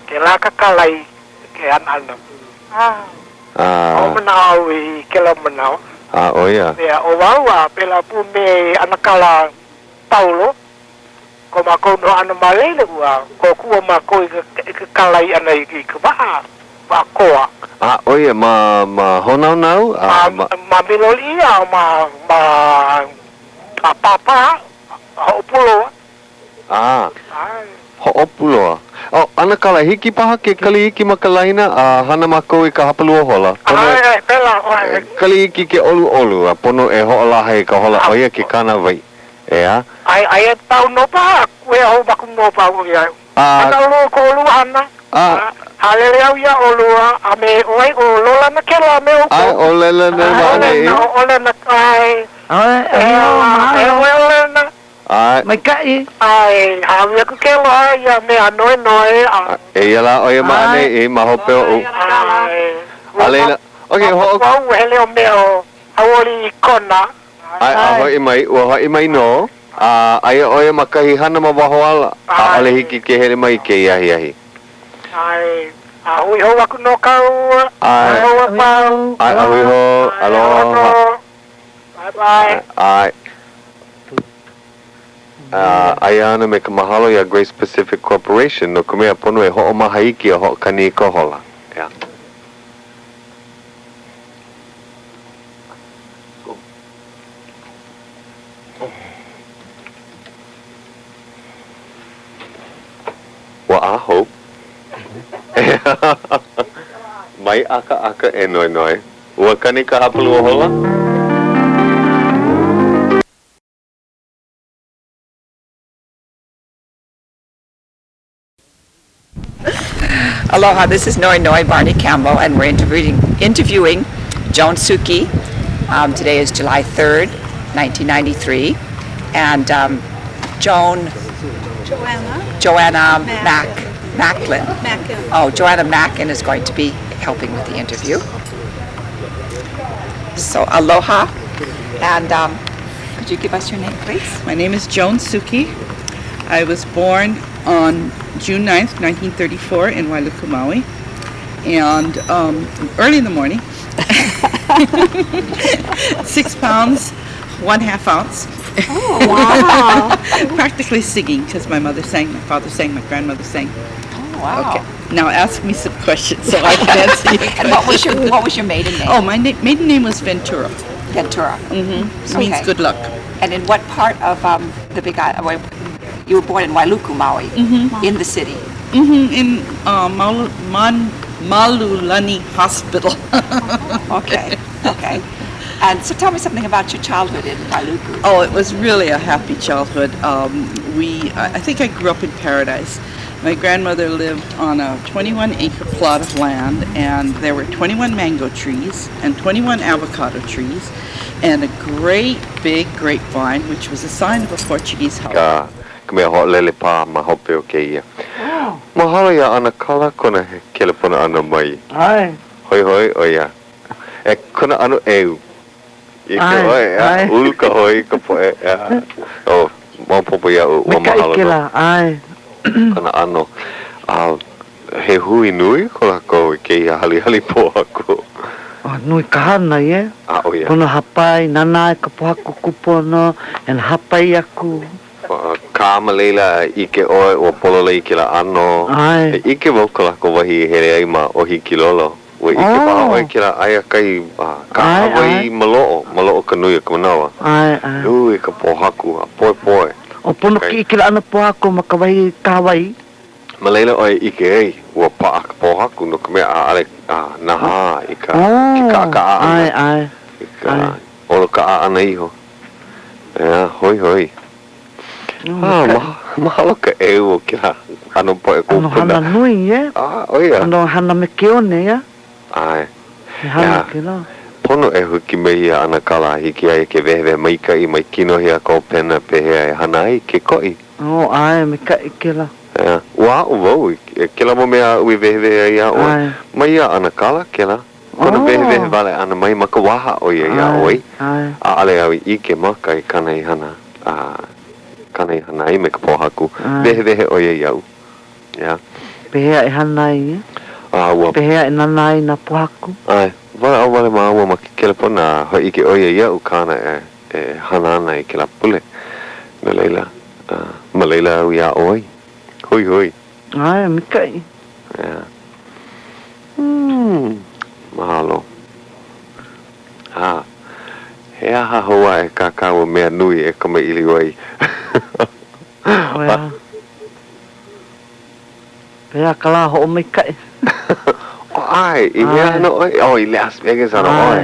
kēlā ka kalai ke hana ʻana. A, hoʻomanaʻo au i kēlā manawa. A, ʻo ia. Mea, ʻo wau a pēlā pū me ʻAnakala Paulo, ko mākou noho ʻana ma laila, ua kōkua mākou i ke kalai ʻana i ka waʻa, waʻa koa. A, ʻo ia, ma, ma Hōnaunau, a ma. Ma Miloliʻi, a ma, ma Pāpā, Hoʻopuloa. A, Hoʻopuloa. Oh, ʻAnakala, hiki paha ke kali iki ma ka laina a hana mākou i ka hapalua hola. Pono e, kali iki ke ʻoluʻolu a pono e hoʻolaha i ka hola, ʻo ia ke kānāwai. ʻEā? Aia, aia pau nō paha, kuhea hou aku nō paha ʻo ia. Hana ʻolua ko ʻolua hana. Haʻalele au iā ʻolua, a me ʻo ai ʻo Lolana kēlā me ʻoukou. ʻAe, ʻo Lolana ma ʻaneʻi. ʻO Lolana, ʻae. ʻAe, ʻo Lolana. ʻAe. Maikaʻi. ʻAe, hāʻawi aku ke aloha iā mea noenoe a. Eia lā ʻo ia ma ʻaneʻi ma hope oʻu. ʻAe. A laila, okay, hoʻo. Ua ua hele ʻo mea ʻo Hauʻoli i Kona. ʻAe, a hoʻi mai, ua hoʻi mai nō, a aia ʻo ia ma kahi hana ma waho ala, ʻaʻole hiki ke hele mai i kēia ahiahi. ʻAe, a hui hou aku nō kāua. ʻAe. Hui hou a pau. ʻAe, a hui hou. Aloha. Bye bye. ʻAe. A aia ana me ka mahalo iā Grace Pacific Corporation no ka mea pono e hoʻomaha iki a hoʻokani i ka hola. ʻEā. Ua ʻā hou. Mai ʻakaʻaka e noenoe. Ua kani ka hapalua hola? Aloha, this is Noi Noi Barney Campbell, and we're interviewing, interviewing Joan Suki. Um, today is July 3rd, 1993, and um, Joan Joanna Joanna Mack Macklin. Mackin. Oh, Joanna Mackin is going to be helping with the interview. So aloha, and um, could you give us your name, please? My name is Joan Suki. I was born on June 9th, 1934 in Wailuku, Maui. And um, early in the morning, six pounds, 1/2 ounce. Oh, wow. Practically singing because my mother sang, my father sang, my grandmother sang. Oh, wow. Okay. Now ask me some questions so I can answer your And what was your what was your maiden name? Oh, my na- maiden name was Ventura. Ventura. Mm-hmm. It means Okay. good luck. And in what part of um, the Big Island? You were born in Wailuku, Maui, Mm-hmm. in the city. Mm-hmm, in uh, Malu, Man, Malulani Hospital. Okay, okay. And so tell me something about your childhood in Wailuku. Oh, it was really a happy childhood. Um, we, I I think I grew up in paradise. My grandmother lived on a 21-acre plot of land, and there were 21 mango trees and 21 avocado trees, and a great big grapevine, which was a sign of a Portuguese house. Ka, ka mea hoʻolele pā ma hope o kēia. Mahalo iā ʻAnakala kona kelepona ʻana mai. ʻAe. Hoihoi ʻo ia. E kona ʻano ʻeu. ʻIke ʻoe, ʻeā, ulu ka hoi i ka poʻe, ʻeā. Oh, maopopo iaʻu, ua mahalo nō. ʻAe. Kona ʻano. A he hui nui ko lākou i kēia halihali pōhaku. Oh, nui ka hana, yeah. A ʻo ia. Pono hāpai, nānā i ka pōhaku kūpono, and hāpai aku. Kā ma laila, ʻike ʻoe ua pololei kēlā ʻano. ʻAe. E ʻike wau ko lākou wahi i hele ai ma ʻOhikilolo. Ua ʻike paha ʻoe kēlā aia kahi kahawai maloʻo, maloʻo ka nui o ka manawa. ʻAe, ʻae. Nui ka pōhaku a poepoe. ʻO pono kiʻi kēlā ʻano pōhaku ma ka wahi kahawai. Ma laila ʻoe ʻike ai, ua paʻa ka pōhaku no ka mea ʻaʻole nahā i ka ke kaʻakaʻa ʻana. ʻAe, ʻae. I ka ʻolokaʻa ʻana iho. ʻEā, hoihoi. Ah, mahalo ka ʻeu o kēlā ʻano poʻe kūpuna. ʻAno hana nui, e? Ah, ʻo ia. ʻAno hana me ke one, ʻeā? ʻAe. He hana kēlā. Pono e huki me ia ʻanakala a hiki iā ia ke wehewehe maikaʻi mai kinohi a ka hopena pehea e hana ai ke koʻi. Oh, ʻae, maikaʻi kēlā. ʻEā, ua aʻo wau i kēlā mau mea aʻu i wehewehe ai iā ʻoe. ʻAe. Mai ia ʻanakala kēlā. Kona wehewehe wale ʻana mai ma ka waha ʻo ia iā ʻoe, ʻaʻole au i ʻike maka i kāna i hana, a kāna i hana ai me ka pōhaku. Wehewehe ʻo ia iaʻu. ʻEā. Pehea e hana ai ia? A ua. Pehea e nānā ai nā pōhaku? ʻAe. Walaʻau wale māua ma ke kelepona a hōʻike ʻo ia iaʻu kāna e, e hana ana i kēlā pule. No laila, ma laila au i aʻo ai. Hoihoi. ʻAe, maikaʻi. ʻEā. Hmm, mahalo. A, he aha hou aʻe kā kāua mea nui e kamaʻilio ai? ʻOea. Pehea ka lā hoʻomaikaʻi? Oh, ʻae, i hea ana ʻoe? Oh, i Las Vegas ana ʻoe.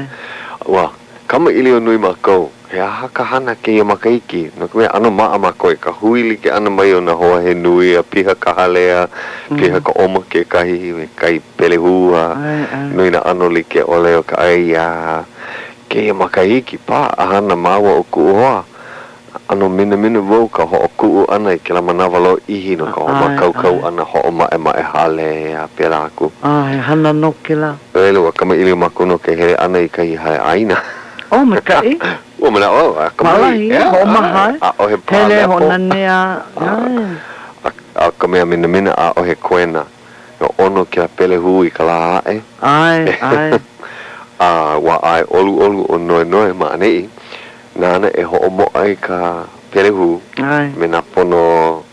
Ua kamaʻilio nui mākou. He aha ka hana kēia makahiki? No ka mea, ʻano maʻa mākou i ka hui like ʻana mai o nā hoa he nui a piha ka hale a piha ka ʻoma kekahi me kai pelehū a nui nā ʻano like ʻole o ka ʻai a kēia makahiki paʻa hana māua ʻo kuʻu hoa. ʻAno minamina wau ka hoʻokuʻu ʻana i kēlā manawa lōʻihi no ka hoʻomākaukau ʻana, hoʻomaʻemaʻe hale a pēlā aku. A he hana nō kēlā. No laila, ua kamaʻilio mākou no ke hele ʻana i kahi hale ʻaina. Oh, maikaʻi. Ua manaʻo au, akamai. Maʻalahi, hoʻomaha, e. ʻAʻohe pā Hele, lepo. hoʻonanea, ʻae. A ka mea minamina, ʻaʻohe koena. Ua ʻono kēlā pelehū i ka lā aʻe. ʻAe, ʻae. A ua ʻae ʻoluʻolu ʻo Noenoe ma ʻaneʻi. Nāna e hoʻomoʻa i ka pelehū me nā pono,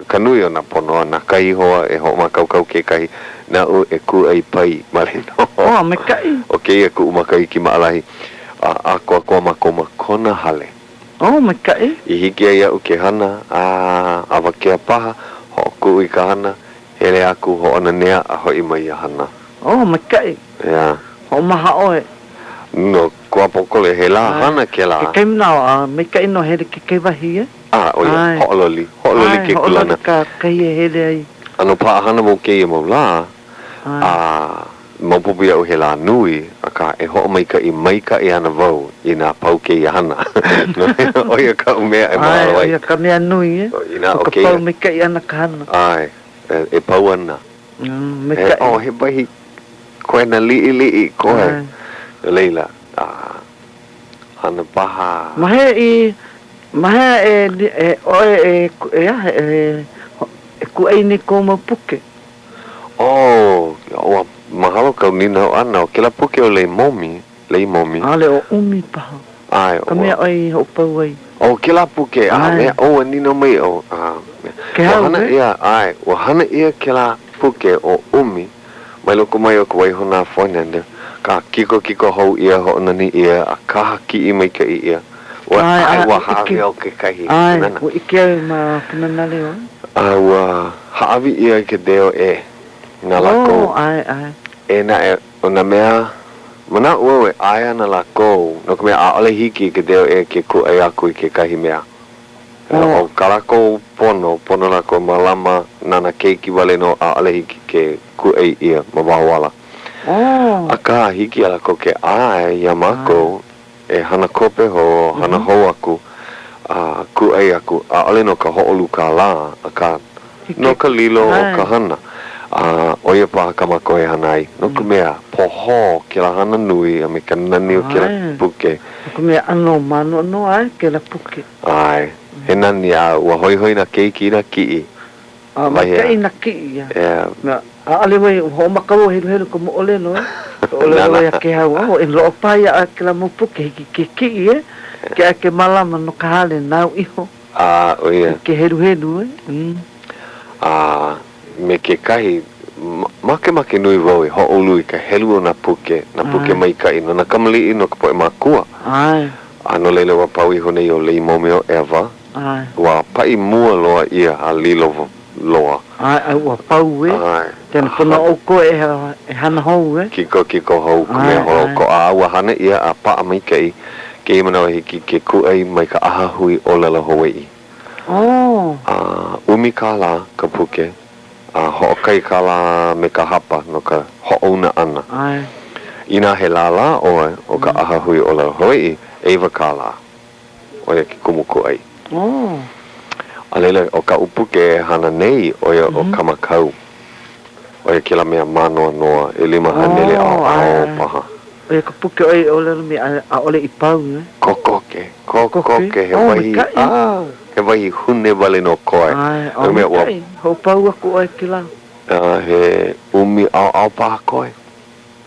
ka nui o nā pono, a na kahi hoa e hoʻomākaukau kekahi, naʻu e kūʻai pai wale nō. Oh, a maikaʻi. ʻO kēia kuʻu makahiki maʻalahi, a ʻākoakoa mākou ma kona hale. Oh, maikaʻi. I hiki ai iaʻu ke hana, a awakea paha, hoʻokuʻu i ka hana, hele aku, hoʻonanea a hoʻi mai ia hana. Oh, maikaʻi. ʻEā. Hoʻomaha ʻoe. No kua pōkole, he lā hana kēlā. Kekahi manawa, a maikaʻi nō hele kekahi wahi, e? A, ʻo ia, hoʻololi, hoʻololi ke kūlana. ʻAe, hoʻololi ka kahi e hele ai. ʻAno paʻahana wau kēia mau lā, a maopopo iaʻu he lā nui, akā e hoʻomaikaʻi maikaʻi ana wau inā pau kēia hana. ʻO ia kaʻu mea e mahalo ai. ʻAe, ʻo ia ka mea nui, e? Inā ʻo ʻo ka kēia. pau maikaʻi ʻana ka hana. ʻAe, e pau ana. Maikaʻi. Oh, he wahi koena liʻiliʻi koe. No laila, hana paha. Ma hea i, ma hea e, e ʻoe e, e aha, e, e kūʻai nei kou mau puke? Oh, ua mahalo kāu nīnau ʻana. ʻO kēlā puke ʻo Lei Momi, Lei Momi. ʻAʻole ʻo ʻUmi paha. ʻAe, Ka mea ʻoe i hoʻopau ai. ʻO kēlā puke, a mea, ʻo ua nīnau mai ʻo, a, Ke ua hau, hana e? ʻia, ʻae, ua hana ʻia kēlā puke ʻo ʻUmi mai loko mai o ka waihona a Foinander, ka kikokiko hou ʻia, hoʻonani ʻia, a kaha kiʻi maikaʻi ʻia. Ua, ʻAe, ʻae, ʻae, ua ua ʻike. hāʻawi au kekahi ʻAe, pūnana. ua ʻike au ma Pūnana Leo. A ua hāʻawi ʻia i ka DOE na lākou. Oh, ʻae, ʻae. E naʻe, ʻO nā mea, manaʻo au e ʻae ana lākou, no ka mea, ʻaʻole hiki i ka DOE ke kūʻai aku i kekahi mea. ʻO kā lākou pono, pono lākou e mālama na nā keiki wale nō, ʻaʻole hiki ke kūʻai ʻia ma waho ala. Akā, hiki iā lākou ke ʻae iā mākou e hana kope hou, hana hou aku, a kūʻai aku, ʻaʻole no ka hoʻoulu kālā, akā. No ka lilo o ka hana. A ʻo ia paha kā mākou e hana ai. No ka mea, pohō kēlā hana nui a me ka nani o kēlā puke. No ka mea, ʻano mānoanoa ʻae kēlā puke. ʻAe. He nani, a ua hoihoi nā keiki i nā kiʻi. A maikaʻi nā kiʻi ia. Mea, ʻaʻole wau i hoʻomaka wau heluhelu ka moʻolelo, e. ʻŌlelo wau iā Kēhau, oh, e loaʻa paha iaʻu kēlā mau puke, hiki ke kiʻi, e. Ke ʻae ke mālama no ka hale nāu iho. A, ʻo ia. Ke heluhelu, e. Mm. A me kekahi, makemake nui wau e hoʻoulu i ka helu o nā puke, nā puke maikaʻi no nā kamaliʻi, no ka poʻe mākua. ʻAe. A no laila ua pau iho nei ʻo Lei Momi o ʻEwa. ʻAe. Ua paʻi mua loa ʻia a lilo loa. ʻAe, a ua pau e. ʻAe. Kena pono ʻoukou e hana hou e. Kikokiko hou ka mea holoʻokoʻa a ua hana ʻia a paʻa maikaʻi kēia manawa hiki ke kūʻai mai ka ʻAhahui ʻŌlelo Hawaiʻi. Oh. A ʻumi kālā ka puke, a hoʻokahi kālā me ka hapa no ka hoʻouna ʻana. ʻAe. Inā he lālā ʻoe o ka ʻAhahui ʻŌlelo Hawaiʻi, ʻeiwa kālā. ʻO ia ke kumu kūʻai. Oh. A laila, ʻo kaʻu puke e hana nei, ʻo ia ʻo Kamakau. ʻO ia kēlā mea mānoanoa, 500 ʻaoʻao paha. ʻO ia ka puke ʻoe i ʻōlelo mai ʻaʻole i pau, e? Kokoke, kokoke, he wahi, ah, he wahi hune wale nō koe. ʻAe, ʻo maikaʻi, hoʻopau aku ʻoe kēlā. He ʻumi ʻaoʻao paha koe.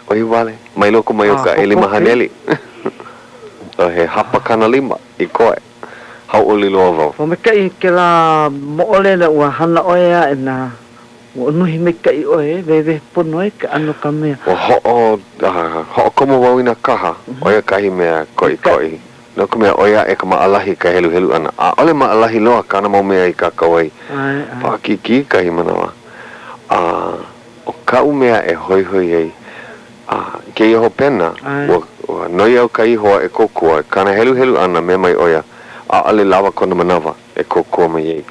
ʻOi wale, mai loko mai o ka 500. He hapa 50 i koe. Hauʻoli loa wau. Ua maikaʻi kēlā moʻolelo ua hana ʻoe aʻe nā ua unuhi maikaʻi ʻoe e wehewehe pono ai ke ʻano ka mea. Ua hoʻo, hoʻokomo wau i nā kaha, ʻo ia kahi mea koʻikoʻi. No ka mea, ʻoi aʻe ka maʻalahi i ka heluhelu ʻana. ʻAʻole maʻalahi loa kāna mau mea i kākau ai. Paʻakikī kahi manawa. A ʻo kaʻu mea e hoihoi ai, a i kēia hopena, ua, ua noi au kahi hoa e kōkua i kāna heluhelu ʻana mea mai ʻo ia, ʻaʻole lawa kona manawa e kōkua mai ai.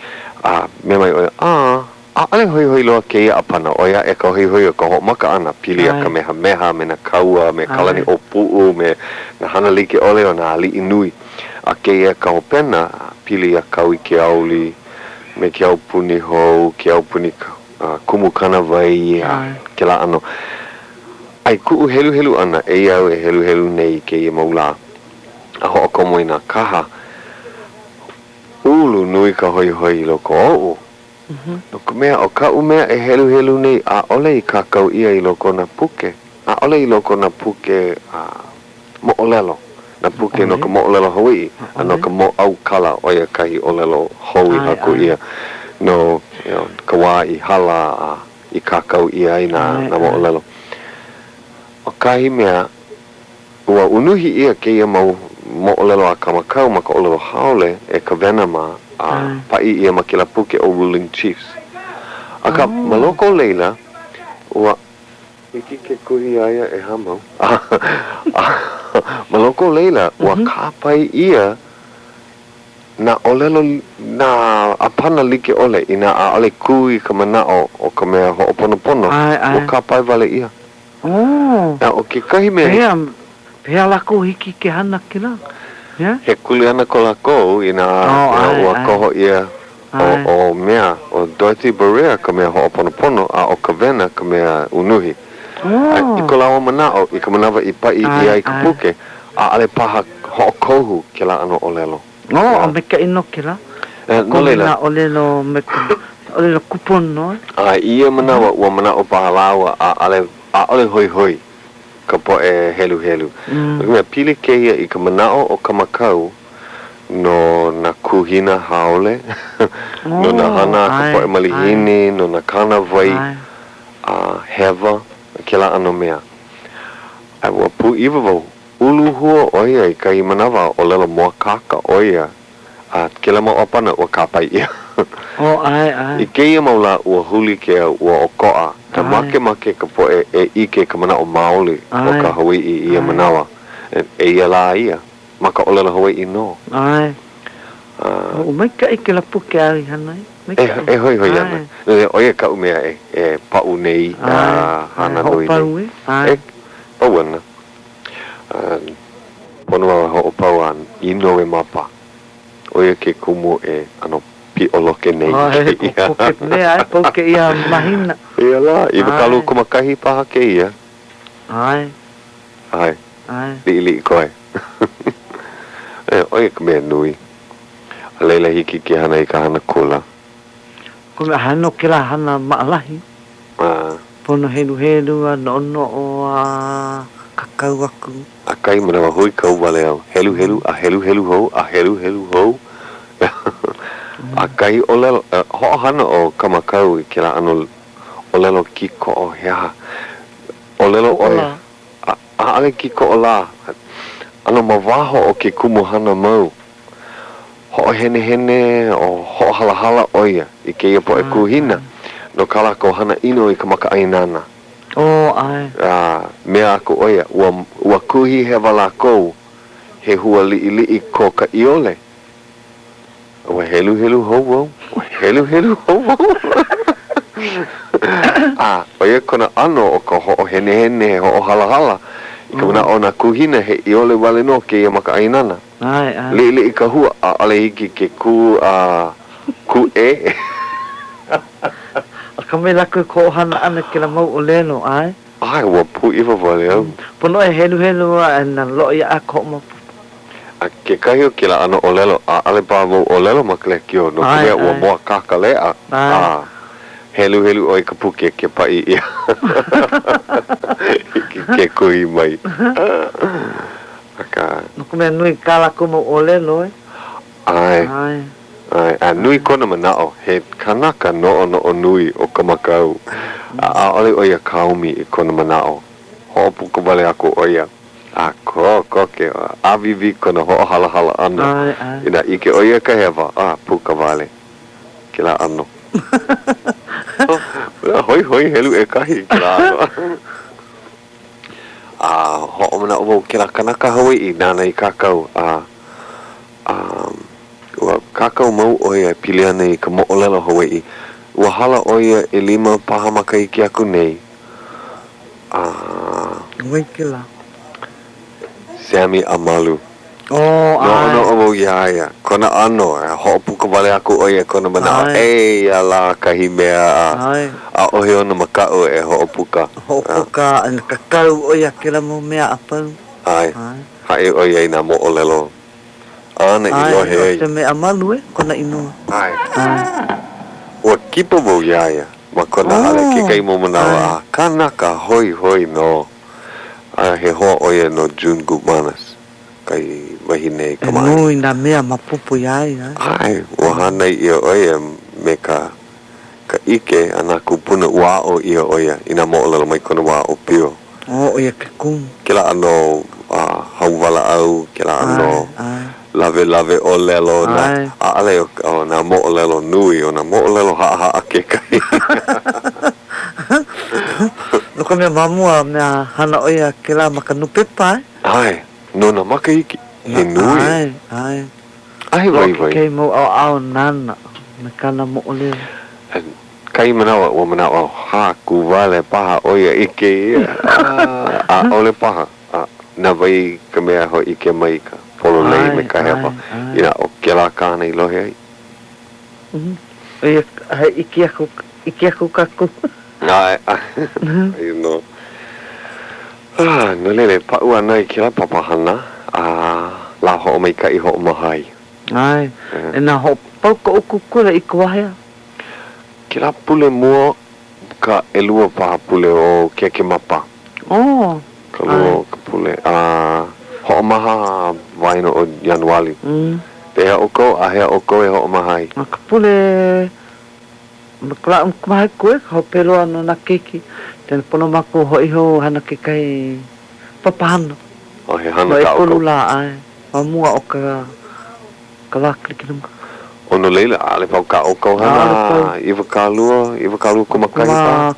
A mea mai ʻo ia, ʻĀ, ʻaʻole hoihoi loa kēia ʻāpana, ʻoi aʻe ka hoihoi o ka hoʻomaka ʻana, pili iā Kamehameha me nā kaua, me Kalaniʻōpuʻu, me nā hana like ʻole o nā aliʻi nui. A kēia ka hopena, pili iā Kauikeaouli, me ke aupuni hou, ke aupuni kumu kānāwai, a kēlā ʻano. A i kuʻu heluhelu ʻana, eia au e heluhelu nei i kēia mau lā, a hoʻokomo i nā kaha, ulu nui ka hoihoi i loko oʻu. No ka mea, ʻo kaʻu mea e heluhelu nei, ʻaʻole i kākau ʻia i loko o nā puke, ʻaʻole i loko o nā puke a moʻolelo, nā puke no ka moʻolelo Hawaiʻi a no ka mōʻaukala, ʻo ia kahi ʻōlelo hou i haku ʻia no ka wā i hala a i kākau ʻia ai nā moʻolelo. ʻO kahi mea, ua unuhi ʻia kēia mau moʻolelo a Kamakau ma ka ʻōlelo haole e Kawena mā a paʻi ʻia ma kēlā puke ʻo Ruling Chiefs. Akā, ma loko o laila, ua. Hiki ke kuhi iā ia e hāmau. A ma loko o laila, ua kāpae ʻia nā ʻōlelo, nā ʻāpana like ʻole, inā ʻaʻole kū i ka manaʻo o ka mea hoʻoponopono, ua kāpae wale ʻia. A ʻo kekahi mea i. Pehea lākou hiki ke hana kēlā? He kuleana ko lākou inā ua koho ʻia ʻo mea, ʻo Dorothy Barea ka mea hoʻoponopono a ʻo Kawena ka mea unuhi. A i ko lāua manaʻo, i ka manawa i paʻi ʻia ai ka puke, ʻaʻole paha hoʻokohu kēlā ʻano ʻōlelo. Oh, a maikaʻi nō kēlā. No laila. Nā ʻōlelo me ka ʻōlelo kūpono. A i ia manawa, ua manaʻo paha lāua ʻaʻole, ʻaʻole hoihoi ka poʻe heluhelu. No ka mea, pili kēia i ka manaʻo o Kamakau no nā kuhina haole, no nā hana a ka poʻe malihini, no nā kānāwai a hewa, kēlā ʻano mea. A ua pūʻiwa wau, uluhua ʻo ia i kahi manawa a ʻōlelo mōakāka ʻo ia A kēlā mau ʻāpana ua kāpae ʻia. Oh, ʻae, ʻae. I kēia mau lā, ua huli ke au, ua ʻokoʻa. Ka makemake ka poʻe e ʻike ka manaʻo maoli o ka Hawaiʻi i ia manawa. Eia lā ia, ma ka ʻōlelo Hawaiʻi nō. ʻAe. Ua maikaʻi kēlā puke āu i hana ai. Maikaʻi. E hoihoi ana. ʻO ia kaʻu mea e paʻu nei a hana nui nei. Hoʻopau e? E pau ana. Pono au e hoʻopau a i Nowemapa. ʻO ia ke kumu e ʻano. Piʻoloke nei ʻAe, kēia. Kokoke mea, ʻae, pau kēia mahina. Ia lā, 21 paha kēia. ʻAe. ʻAe. ʻAe. Liʻiliʻi koe. E, ʻo ia ka mea nui. A laila hiki ke hana i ka hana kula. Ka mea, hana nō kēlā hana maʻalahi. ʻAe. Pono heluhelu a noʻonoʻo a kākau aku. A kahi manawa huikau wale au, heluhelu a heluhelu hou a heluhelu hou. A kahi ʻōlelo, hoʻohana ʻo Kamakau i kēlā ʻano ʻōlelo kīkoʻo he aha? ʻŌlelo ʻo ia, ʻaʻole kīkoʻo lā, ʻano ma waho o ke kumuhana mau. Hoʻohenehene o hoʻohalahala ʻo ia i kēia poʻe kuhina no kā lākou hana ʻino i ka makaʻāinana. Oh, ʻae. A mea aku ʻo ia, ua, ua kuhi hewa lākou, he hua liʻiliʻi ko ka ʻiole. Ua heluhelu hou wau, ua heluhelu hou wau. A ʻo ia kona ʻano o ka hoʻohenehene, hoʻohalahala i ka manaʻo o nā kuhina he ʻiole wale nō kēia makaʻāinana. ʻAe, ʻae. Liʻiliʻi ka hua, ʻaʻole hiki ke kū a kūʻē. Akamai lākou i ka hoʻohana ʻana i kēlā mau ʻōlelo, ʻae. ʻAe, ua pūʻiwa wale au. Pono e heluhelu a e nā loaʻa iā ka hoʻomaopopo. A kekahi o kēlā ʻano ʻōlelo, ʻaʻole paha wau ʻōlelo ma ka lekiō, no ka mea, ua mōakāka leʻa, a heluhelu ʻoe i ka puke ke paʻi ʻia. Hiki ke kuhi mai. Akā. No ka mea, nui kā lākou mau ʻōlelo, e. ʻAe. ʻAe. ʻAe, a nui kona manaʻo, he kanaka noʻonoʻo nui ʻo Kamakau, a ʻaʻole ʻo ia kaomi i kona manaʻo. Hoʻopuka wale aku ʻo ia, a kokoke, ʻāwīwī kona hoʻohalahala ʻana. ʻAe, ʻae. Inā ʻike ʻo ia i ka hewa, a puka wale kēlā ʻano. Hoihoi helu ʻekahi kēlā ʻano. A hoʻomanaʻo wau kēlā kanaka Hawaiʻi nāna i kākau, a, a ua kākau mau ʻo ia e pili ana i ka moʻolelo Hawaiʻi. Ua hala ʻo ia ʻelima paha makahiki aku nei, a. Wai kēlā? Sammy Amalu. Oh, ʻae. Noʻonoʻo wau iā ia, kona ʻano, e hoʻopuka wale aku ʻo ia i kona manaʻo, eia lā kahi mea a ʻaʻohe ona makaʻu e hoʻopuka. Hoʻopuka, a kākau ʻo ia kēlā mau mea a pau. ʻAe, haʻi ʻo ia i nā moʻolelo āna i lohe ai. ʻAe, ʻo Sammy Amalu e, kona inoa. ʻAe. Ua kipa wau iā ia ma kona hale kekahi mau manawa a kanaka hoihoi nō. A he hoa ʻo ia no June Gutmanis. Kahi wahine kamaʻāina. E nui nā mea maopopo iā ia. ʻAe, ua hānai ʻia ʻo ia me ka ka ʻike a nā kūpuna, ua aʻo ʻia ʻo ia i nā moʻolelo mai kona wā ʻōpio. Oh, ʻo ia ke kumu. Kēlā ʻano hauwalaʻau, kēlā ʻano lawelawe ʻōlelo, nā, ʻaʻole ʻo nā moʻolelo nui, ʻo nā moʻolelo haʻahaʻa kekahi. No ka mea, ma mua, mea hana ʻo ia kēlā ma ka nūpepa, e? ʻAe, no nā makahiki he nui. ʻAe, ʻae. A he waiwai. Loaʻa kekahi mau ʻaoʻao nāna me kāna moʻolelo. Kahi manawa ua manaʻo haku wale paha ʻo ia i kēia, a ʻaʻole paha. A na wai ka mea hōʻike mai i ka pololei me ka hewa, inā ʻo kēlā kāna i lohe ai? ʻO ia, he ʻike aku, ʻike aku kākou. ʻAe, ʻae. Aia nō. No laila, e paʻu ana i kēlā papahana a lā hoʻomaikaʻi hoʻomaha ai. ʻAe, inā hoʻopau ka uku kula i ka wā hea? Kēlā pule mua, ka ʻelua paha pule o Kēkēmapa. Oh, Ka lua o ka pule. A hoʻomaha waena o Ianuali. Pehea ʻoukou, āhea ʻoukou e hoʻomaha ai? Ma ka pule Ma ka lā ʻumkumāhiku e ka hope loa no nā keiki, then pono mākou hoʻi hou hana kekahi papahana. Oh, he hana No kā ʻekolu ʻoukou. lā, ʻae, ma mua o ka, ka lā Kilikinamaka. Oh, no laila, ʻaʻole pau kā ʻoukou hana ʻAʻole pau. 20, 21 paha?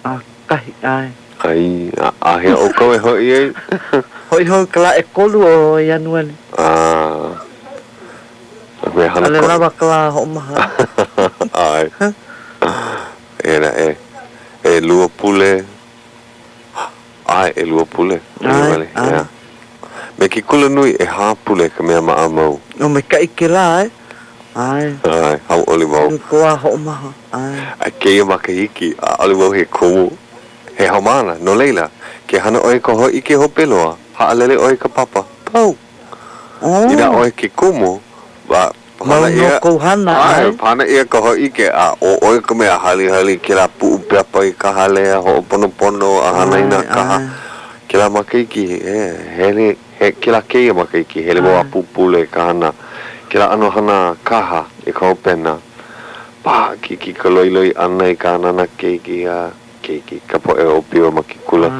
A kahi, ʻae. ʻAe, a āhea ʻoukou e hoʻi ai? Hoʻi hou ka lā ʻekolu o Ianuali. A, a mea hana ʻAʻole koʻi. lawa ka lā hoʻomaha. ʻAe. Eia naʻe, ʻelua pule, ʻae, ʻelua pule. ʻAe, ʻae. Me ke kula nui, ʻehā pule ka mea maʻamau. ʻO maikaʻi kēlā, ʻae. ʻAe. ʻAe, hauʻoli wau. Nui ka wā hoʻomaha, ʻae. A kēia makahiki, ʻaʻole wau he kumu, he haumāna, no laila, ke hana ʻoe i ka hōʻike hope loa, haʻalele ʻoe i ka papa, pau. Inā ʻoe ke kumu, a Mau hana nō ʻia, kou hana, ʻae, ʻae. hana ʻia ka hōʻike, a ʻo ʻoe ka mea halihali kēlā puʻu pepa i ka hale a hoʻoponopono a hana i nā ʻAe, kaha. ʻae. Kēlā makahiki, he, hele, he, kēlā kēia makahiki, hele wau a pupule ka hana, kēlā ʻano hana kaha i ka hopena. Paʻakikī ka loiloi ʻana i ka hanana keiki a keiki, ka poʻe ʻōpio ma ke kula.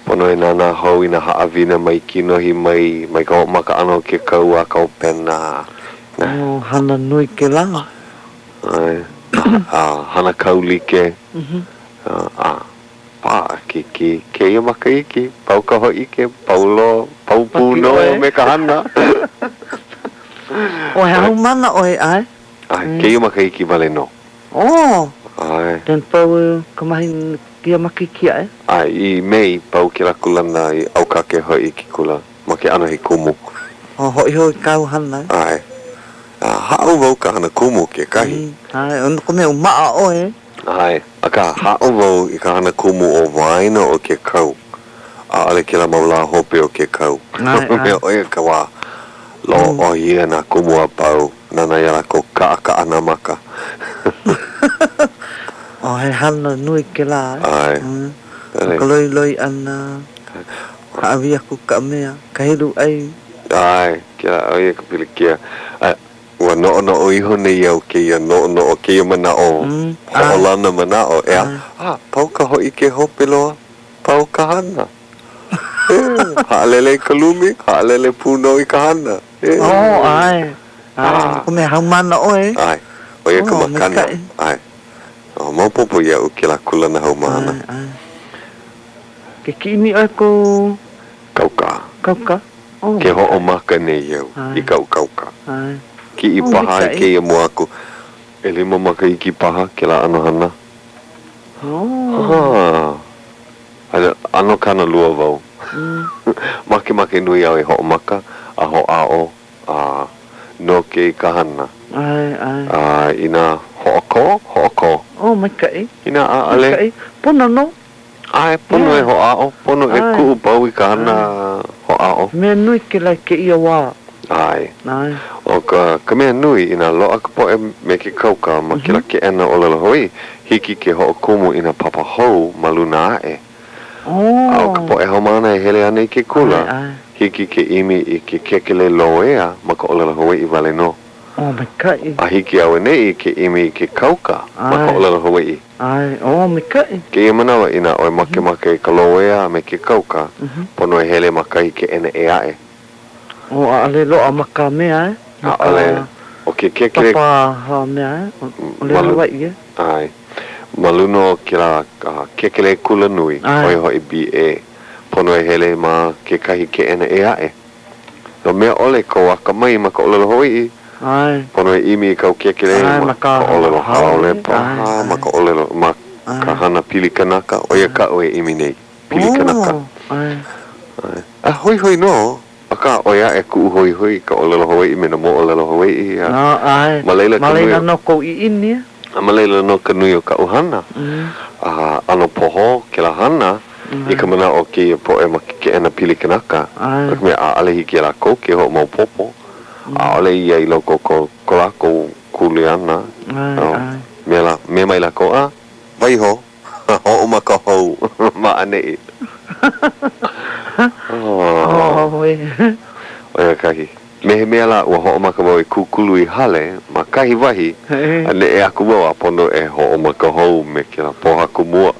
Pono e nānā hou i nā haʻawina mai kinohi mai, mai ka hoʻomaka ʻana o ke kau a ka hopena. Oh, hana nui kēlā. ʻAe, a hana kaulike, a paʻakikī kēia makahiki, pau ka hōʻike, pau loa, pau pū nō me ka hana. ʻOe haumāna ʻoe, ʻae? ʻAe, kēia makahiki wale nō. Oh! ʻAe. Then pau ka mahina kēia makahiki aʻe? ʻAe, i Mei, pau kēlā kūlana i ʻAukake hoʻi i ke kula ma ke ʻano he kumu. Oh, hoʻi hou i kāu hana. ʻAe. A haʻo wau ka hana kumu kekahi. ʻAe, no ka mea ua maʻa ʻoe. ʻAe, akā, haʻo wau i ka hana kumu o waena o ke kau. ʻAʻole kēlā mau lā hope o ke kau. ʻAe, ʻae. Mea ʻo ia ka wā loʻohia nā kumu a pau. Nānā iā lākou kaʻakaʻa nā maka. Oh, he hana nui kēlā, eh? ʻAe. No ka loiloi ʻana, hāʻawi aku ka mea, ka helu ʻai. ʻAe, kēlā, ʻo ia ka pilikia. ʻAe, ua noʻonoʻo iho nei au kēia noʻonoʻo, kēia manaʻo, hoʻolana manaʻo, ʻeā? A, pau ka hōʻike hope loa, pau ka hana. E, haʻalele i ka lumi, haʻalele pū nō i ka hana. E. Oh, ʻae. ʻAe, no ka mea haumāna ʻoe. ʻAe, ʻo ia ka Oh, makana. maikaʻi. ʻAe. Oh, maopopo iaʻu kēlā kūlana haumāna. ʻAe, ʻae. Ke kiʻi ʻoe kou. Kauka. Kauka. Oh. Ke hoʻomaka nei au i kaʻu kauka. ʻAe. Kiʻi Oh, paha i maikaʻi. kēia mua aku. ʻElima makahiki paha kēlā ʻano hana. Oh. Ha. ʻAno kānalua wau. Makemake nui au e hoʻomaka a hoʻāʻo a noke i ka hana. ʻAe, ʻae. A inā hoʻokō, hoʻokō. Oh, maikaʻi. Inā ʻaʻole. Maikaʻi. Pono nō. ʻAe, pono e hoʻāʻo, pono e kuʻupau i ka hana hoʻāʻo. He mea nui kēlā i kēia wā. ʻAe. ʻAe. ʻO ka, ka mea nui, inā loaʻa ka poʻe me ke kauka ma kēlā keʻena ʻōlelo Hawaiʻi, hiki ke hoʻokumu i nā papa hou ma luna aʻe. A ʻo ka poʻe haumāna e hele ana i ke kula, hiki ke ʻimi i ke kēkelē loea ma ka ʻōlelo Hawaiʻi wale nō. Oh, maikaʻi. A hiki auaneʻi ke ʻimi i ke kauka ma ka ʻōlelo Hawaiʻi. ʻAe, oh, maikaʻi. Kēia manawa, inā ʻoe makemake i ka loea a me ke kauka, pono e hele ma kahi keʻena ʻē aʻe. Oh, ʻaʻole loaʻa ma ka mea, eh? Ma ka ʻAʻole. ʻO ke kēkelē. Papa mea, eh? ʻŌlelo Hawaiʻi, eh? ʻAe. Ma luna o kēlā kēkelē kulanui, ʻo ia hoʻi BA, pono e hele ma kekahi keʻena ʻē aʻe. No mea ʻole kou akamai ma ka ʻōlelo Hawaiʻi, pono e ʻimi i kāu kēkelē ma ka ʻōlelo haole paha, ma ka ʻōlelo, ma ka hana pili kanaka, ʻo ia kaʻu e ʻimi nei, pili kanaka. A hoihoi nō, akā ʻoi aʻe kuʻu hoihoi i ka ʻōlelo Hawaiʻi me nā moʻolelo Hawaiʻi, a ma laila ka nui o. Ma laila nō kou ʻiʻini. A ma laila nō ka nui o kaʻu hana. A ʻano pohō kēlā hana i ka manaʻo o kēia poʻe ma ke keʻena pili kanaka, no ka mea, ʻaʻole hiki iā lākou ke hoʻomaopopo, ʻaʻole ia i loko o ko ko lākou kuleana. Mea lā, mea mai lākou, a, waiho, hoʻomaka hou ma ʻaneʻi. ʻO ia kahi. Me he mea lā, ua hoʻomaka wau e kūkulu i hale ma kahi wahi a neʻe aku wau a pono e hoʻomaka hou me kēlā pōhaku mua.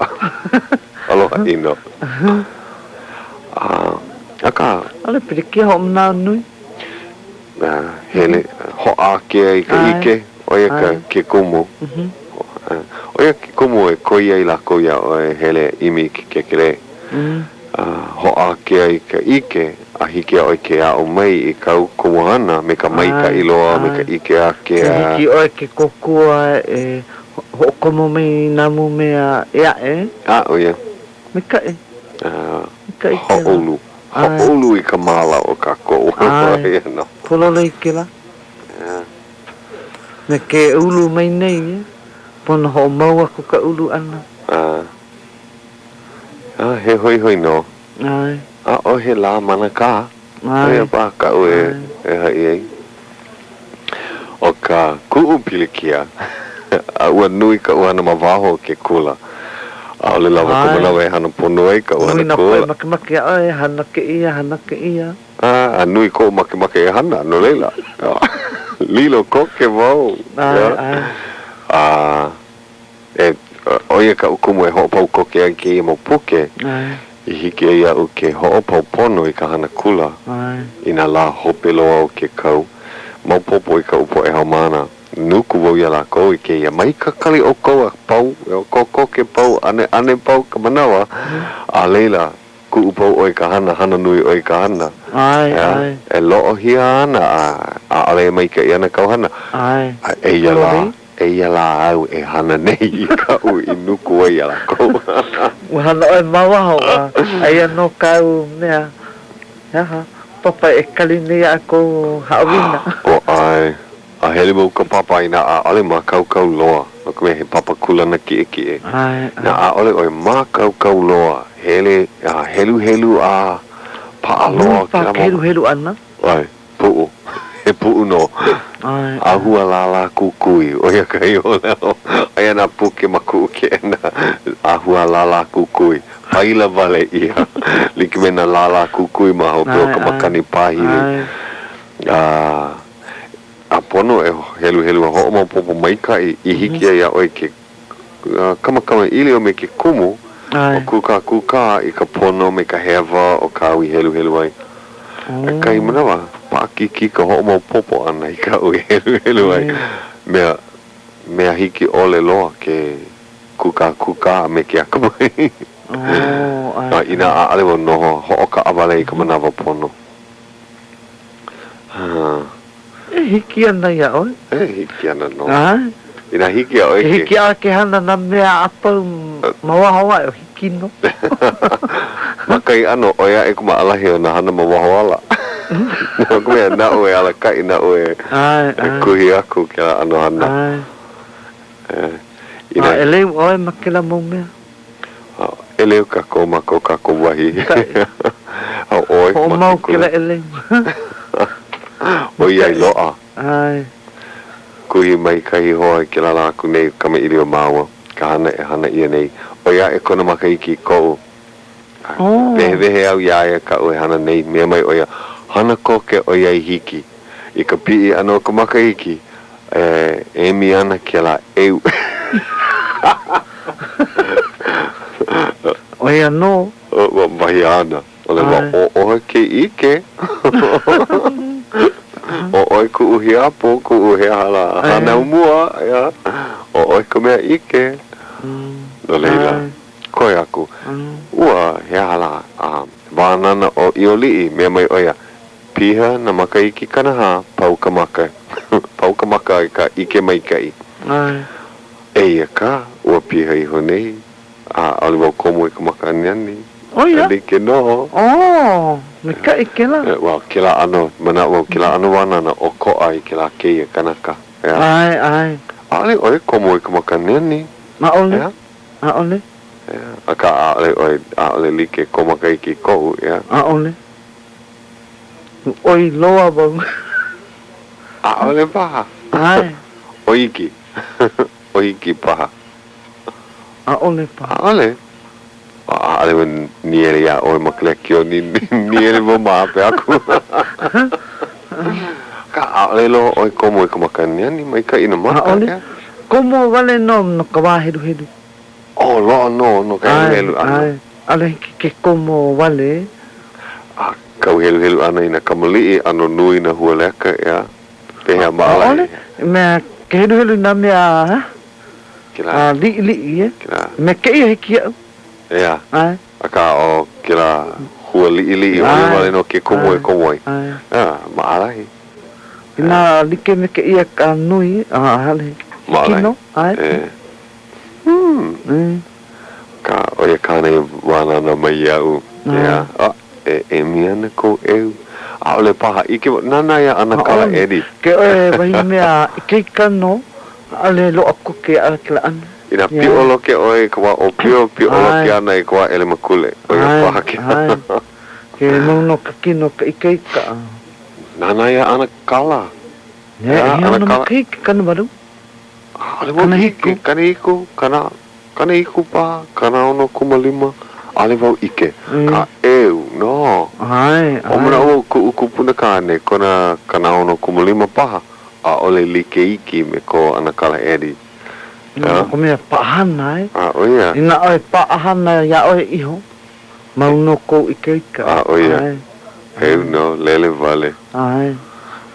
Aloha ʻino. A, akā. ʻAʻole pilikia hoʻomanawanui. Hele, hoʻākea i ka ʻike, ʻo ia ka, ke kumu. ʻO ia ke kumu e koi ai lākou iā ʻoe e hele e ʻimi i ke kēkelē. A hoʻākea i ka ʻike, a hiki iā ʻoe ke aʻo mai i kāu kumuhana me ka maikaʻi loa, me ka ʻike ākea. E hiki ʻoe ke kōkua e hoʻokomo mai i nā mau mea ʻē aʻe. A, ʻo ia. Maikaʻi. Maikaʻi kēlā. Hōʻolu. Hōʻolu i ka māla o kākou. ʻAe. Pololei kēlā. Me ke ulu mai nei, e. Pono hoʻomau aku ka ulu ʻana. ʻAe. A he hoihoi nō. ʻAe. ʻAʻohe lā manakā. ʻAe. ʻO ia paha kaʻu e e haʻi ai. ʻO ka kuʻu pilikia, a ua nui kaʻu hana ma waho o ke kula. ʻAʻole lawa ka manawa e hana pono ai kaʻu Nui hana nā poʻe kula. makemake iā ʻoe e hana kēia, hana kēia. A nui koʻu makemake e hana, no laila, lilo koke wau. ʻAe, ʻae. A e, ʻo ia kaʻu kumu e hoʻopau koke ai kēia mau puke, ʻAe. i hiki ai iaʻu ke hoʻopau pono i ka hana kula ʻAe. i nā lā hope loa o ke kau. Maopopo i kaʻu poʻe haumāna, nuku wau iā lākou i kēia, mai kakali ʻoukou a pau, kokoke pau, ʻaneʻane pau ka manawa, a laila, Kuʻupau ʻoe i ka hana, hana nui ʻoe i ka hana. ʻAe, ʻae. E loʻohia ana a ʻaʻole e maikaʻi ana kāu hana. ʻAe. A eia lā, eia lā au e hana nei i kaʻu i nuku ai iā lākou. Ua hana ʻoe ma waho a aia nō kāu mea, he aha, papa e kali nei iā kou haʻawina. O ʻae. A hele wau i ka papa inā ʻaʻole mākaukau loa, no ka mea he papa kūlana kiʻekiʻe. Inā ʻaʻole ʻoe mākaukau loa, hele a heluhelu a paʻa loa Nui paha ka heluhelu ʻana. ʻAe, puʻu. He puʻu nō. ʻAe. A hua lālā kukui, ʻo ia kahi ʻōlelo. Aia nā puke ma kuʻu keʻena, a hua lālā kukui. Paila wale ʻia, like me nā lālā kukui ma hope o ka makani pāhili. A. A pono e heluhelu a hoʻomaopopo maikaʻi i hiki ai iā ʻoe ke kamakamaʻilio me ke kumu o kūkākūkā i ka pono me ka hewa o kāu i heluhelu ai. I kahi manawa, paʻakikī ka hoʻomaopopo ʻana i kaʻu i heluhelu ai. Mea, mea hiki ʻole loa ke kūkākūkā a me ke akamai. A inā ʻaʻole wau noho hoʻokaʻawale i ka manawa pono. E hiki ana iā ʻoe. E hiki ana nō. ʻAe. Inā hiki iā ʻoe ke. Hiki iā ʻoe ke hana nā mea a pau ma waho aʻe o hiki nō. Ma kahi ʻano, ʻoi aʻe ka maʻalahi o nā hana ma waho ala. No ka mea, naʻu e alakaʻi, naʻu e kuhi aku kēlā ʻano hana. ʻAe. Inā. A ʻeleu ʻoe ma kēlā mau mea. ʻEleu kākou ma ko kākou wahi. A ʻoe ma ke kula. Hoʻomau kēlā ʻeleu. ʻOiai loaʻa. ʻAe. Kuhi mai kahi hoa i kēlā lā aku nei, kamaʻilio māua, ka hana e hana ʻia nei, ʻoi aʻe kona makahiki i koʻu. Wehewehe au iā ia kaʻu e hana nei, mea mai ʻo ia, hana koke ʻoiai hiki. I ka piʻi ʻana o ka makahiki, e emi ana kēlā ʻeu. ʻO ia nō. Wahi āna, ʻōlelo, ʻo ʻoe ke ʻike. ʻO ʻoe kuʻu hiapo, kuʻu he aha lā, hānau mua, ʻeā. ʻO ʻoe ka mea ʻike. No laila, koe aku, ua he aha lā, wānana ʻo ʻIoliʻi, mea mai ʻo ia, Piha nā makahiki 40, pau ka maka, pau ka maka i ka ʻike maikaʻi. ʻAe. Eia kā, ua piha iho nei, a ʻaʻole wau komo i ka maka aniani. ʻO ia? E like nō. Oh, maikaʻi kēlā. Well, kēlā ʻano, manaʻo wau, kēlā ʻano wānana ʻokoʻa i kēlā kēia kanaka, ʻeā? ʻAe, ʻae. ʻAʻole ʻoe komo i ka maka aniani. ʻAʻole. ʻEā? ʻAʻole. ʻEā, akā ʻaʻole ʻoe, ʻaʻole like kou makahiki i koʻu, ʻeā? ʻAʻole. ʻOi loa wau. ʻAʻole paha. ʻAe. ʻOi iki. ʻOi iki paha. ʻAʻole paha. ʻAʻole. ʻAʻole wau nīele iā ʻoe ma ka lekiō, nīele wau ma hope aku. Akā, ʻaʻole loa ʻoe komo i ka maka aniani, maikaʻi nā maka. ʻAʻole. Komo wale nō no ka wā heluhelu. Oh, loaʻa nō no ka heluhelu ʻana. ʻAe, ʻae. ʻAʻole hiki ke komo wale. A kau heluhelu ʻana i nā kamaliʻi, ʻano nui nā hualeka, ʻeā? Pehea maʻalahi? ʻAʻole. I mea, ke heluhelu i nā mea a liʻiliʻi, e. Kēlā. Me kēia hiki iaʻu. ʻEā. ʻAe. Akā, ʻo kēlā hua liʻiliʻi, ʻo ia wale nō ke kumu e komo ai. ʻAe. ʻEā, maʻalahi. Inā like me kēia ka nui, ʻaʻole. Hiki nō. ʻAe. E. Hmm. Akā, ʻo ia kāna i wānana mai iaʻu, ʻeā, a, e emi ana kou ʻeu. ʻAʻole paha ʻike wau. Nānā iā ʻAnakala ʻAʻole. Eddie. Ke ʻoe wahi mea ikaika nō, ʻaʻole loaʻa koke iā ʻoe kēlā ʻano. Inā piʻoloke ʻoe i ka wā ʻōpio, piʻoloke ana i ka wā ʻelemakule. ʻO ia paha ke. ʻAe, ke mau nō ke kino ka ikaika. Nānā iā ʻAnakala. He ʻeono makahiki 80. ʻAʻole wau ʻike, 70, kana, 70 paha, 65, ʻaʻole wau ʻike. Ka ʻeu, nō. ʻAe, ʻAe. Manaʻo wau kuʻu kupuna kāne, kona 65 paha, ʻaʻole like iki me ko ʻAnakala Eddie. No ka mea paʻahana, e. A, ʻo ia. Inā ʻoe paʻahana iā ʻoe iho, mau nō kou ikaika. A, ʻo ia. ʻEu nō, lele wale. ʻAe.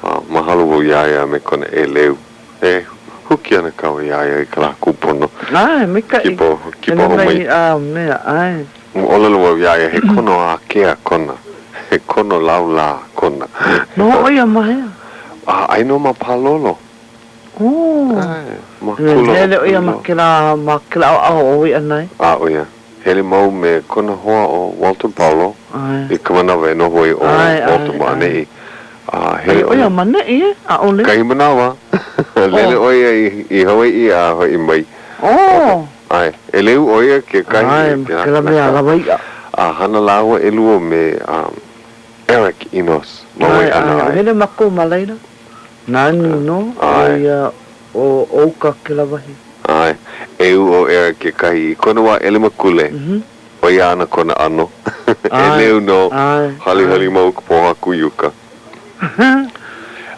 A, mahalo wau iā ia me kona ʻeleu. E huki ana kāua iā ia i ka lā kūpono. ʻAe, maikaʻi. Kipa, kipa hou mai. A mea, ʻae. Ua ʻōlelo wau iā ia, he kono ākea kona, he kono laulā kona. Noho ʻo ia ma hea? A, aia nō ma Pālolo. Oh. ʻAe, ma kula o Pālolo. Hele ʻo ia ma kēlā, ma kēlā ʻaoʻao o Waiʻanae? A, ʻo ia. Hele mau me kona hoa ʻo Walter Paulo i ka manawa e noho ai ʻo Walter ma ʻaneʻi. A hele ʻo ia ma ʻaneʻi, e? ʻAʻole. Kahi manawa, lele ʻo ia i Hawaiʻi a hoʻi mai. Oh! ʻAe, ʻeleu ʻo ia kekahi. ʻAe, ma kēlā mea lawaiʻa. A hana lāua ʻelua me Eric Enos ma Waiʻanae. ʻAe, hele mākou ma laila. Nani nō ʻo ia ʻo uka kēlā wahi. ʻAe, ʻeu ʻo Eric kekahi i kona wā ʻelemakule, ʻo ia ana kona ʻano. ʻEleu nō, halihali mau ka pōhaku i uka.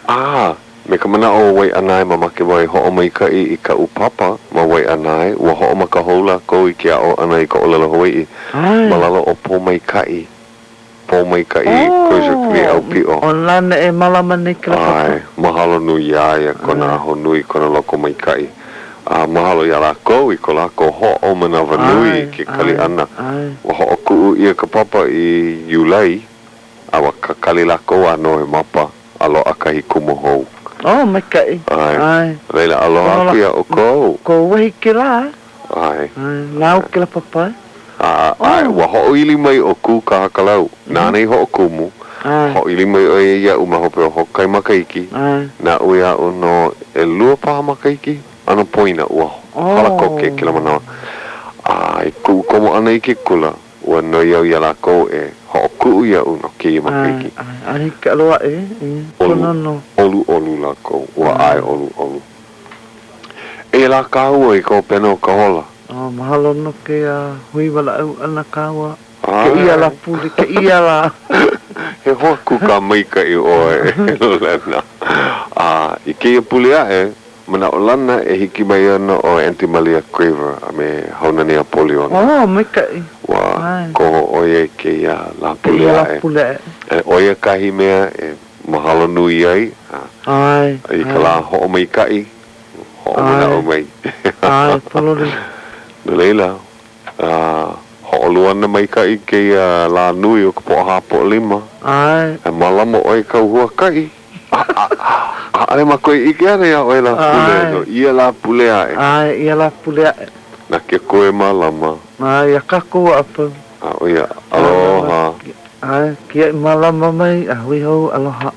A me ka manaʻo o Waiʻanae mamake wau e hoʻomaikaʻi i kaʻu papa ma Waiʻanae, ua hoʻomaka hou lākou i ke aʻo ʻana i ka ʻōlelo Hawaiʻi ma lalo o Pōmaikaʻi. Pōmaikaʻi Crozier-Kaniʻaupiʻo. ʻO nāna e mālama nei kēlā papa. ʻAe, mahalo nui iā ia kona ahonui, kona lokomaikaʻi. A mahalo iā lākou i ko lākou hoʻomanawanui i ke kali ʻana. Ua hoʻokuʻu ʻia ka papa i Iulai, a ua kakali lākou a Nowemapa a loaʻa kahi kumu hou. Oh, maikaʻi. ʻAe. A laila, aloha aku iā ʻoukou. Kou wahi kēlā. ʻAe. Nāu kēlā papa, e? A, ʻae, ua hoʻoili mai ʻo Kū Kahakalau, nāna i hoʻokumu, hoʻoili mai ʻo ia iaʻu ma hope o hoʻokahi makahiki, naʻu iaʻu no ʻelua paha makahiki, ʻano poina, ua hala koke kēlā manawa. A i kuʻu komo ʻana i ke kula, ua noi au iā lākou e hoʻokuʻu iaʻu no kēia makahiki. ʻOlu, ʻoluʻolu lākou, ua ʻae ʻoluʻolu. Eia lā kāua i ka hopena o ka hola. Oh, mahalo no kēia hui walaʻau ʻana kāua kēia lā pule, kēia lā. He hoa kūkā maikaʻi ʻoe, e Lolena. A i kēia pule aʻe, manaʻolana e hiki mai ana ʻo Aunty Malia Craver a me Haunani Apoliona. Oh, maikaʻi. Ua koho ʻo ia i kēia lā pule aʻe. Kēia lā pule aʻe. ʻO ia kahi mea e Mahalo nui ai i ka lā hoʻomaikaʻi, hoʻomanaʻo mai. ʻAe, pololei. No laila, hoʻoluana maikaʻi kēia lā nui o ka Pōʻahā Poʻolima. ʻAe. E mālama ʻoe i kāu huakaʻi. ʻAʻole mākou e ʻike ana iā ʻoe Lāpule, no ia Lāpule aʻe. ʻAe, ia Lāpule aʻe. Na ke Akua e mālama. ʻAe, iā kākou a pau. A ʻo ia, aloha. ʻAe, kiaʻi mālama mai a hui hou, aloha.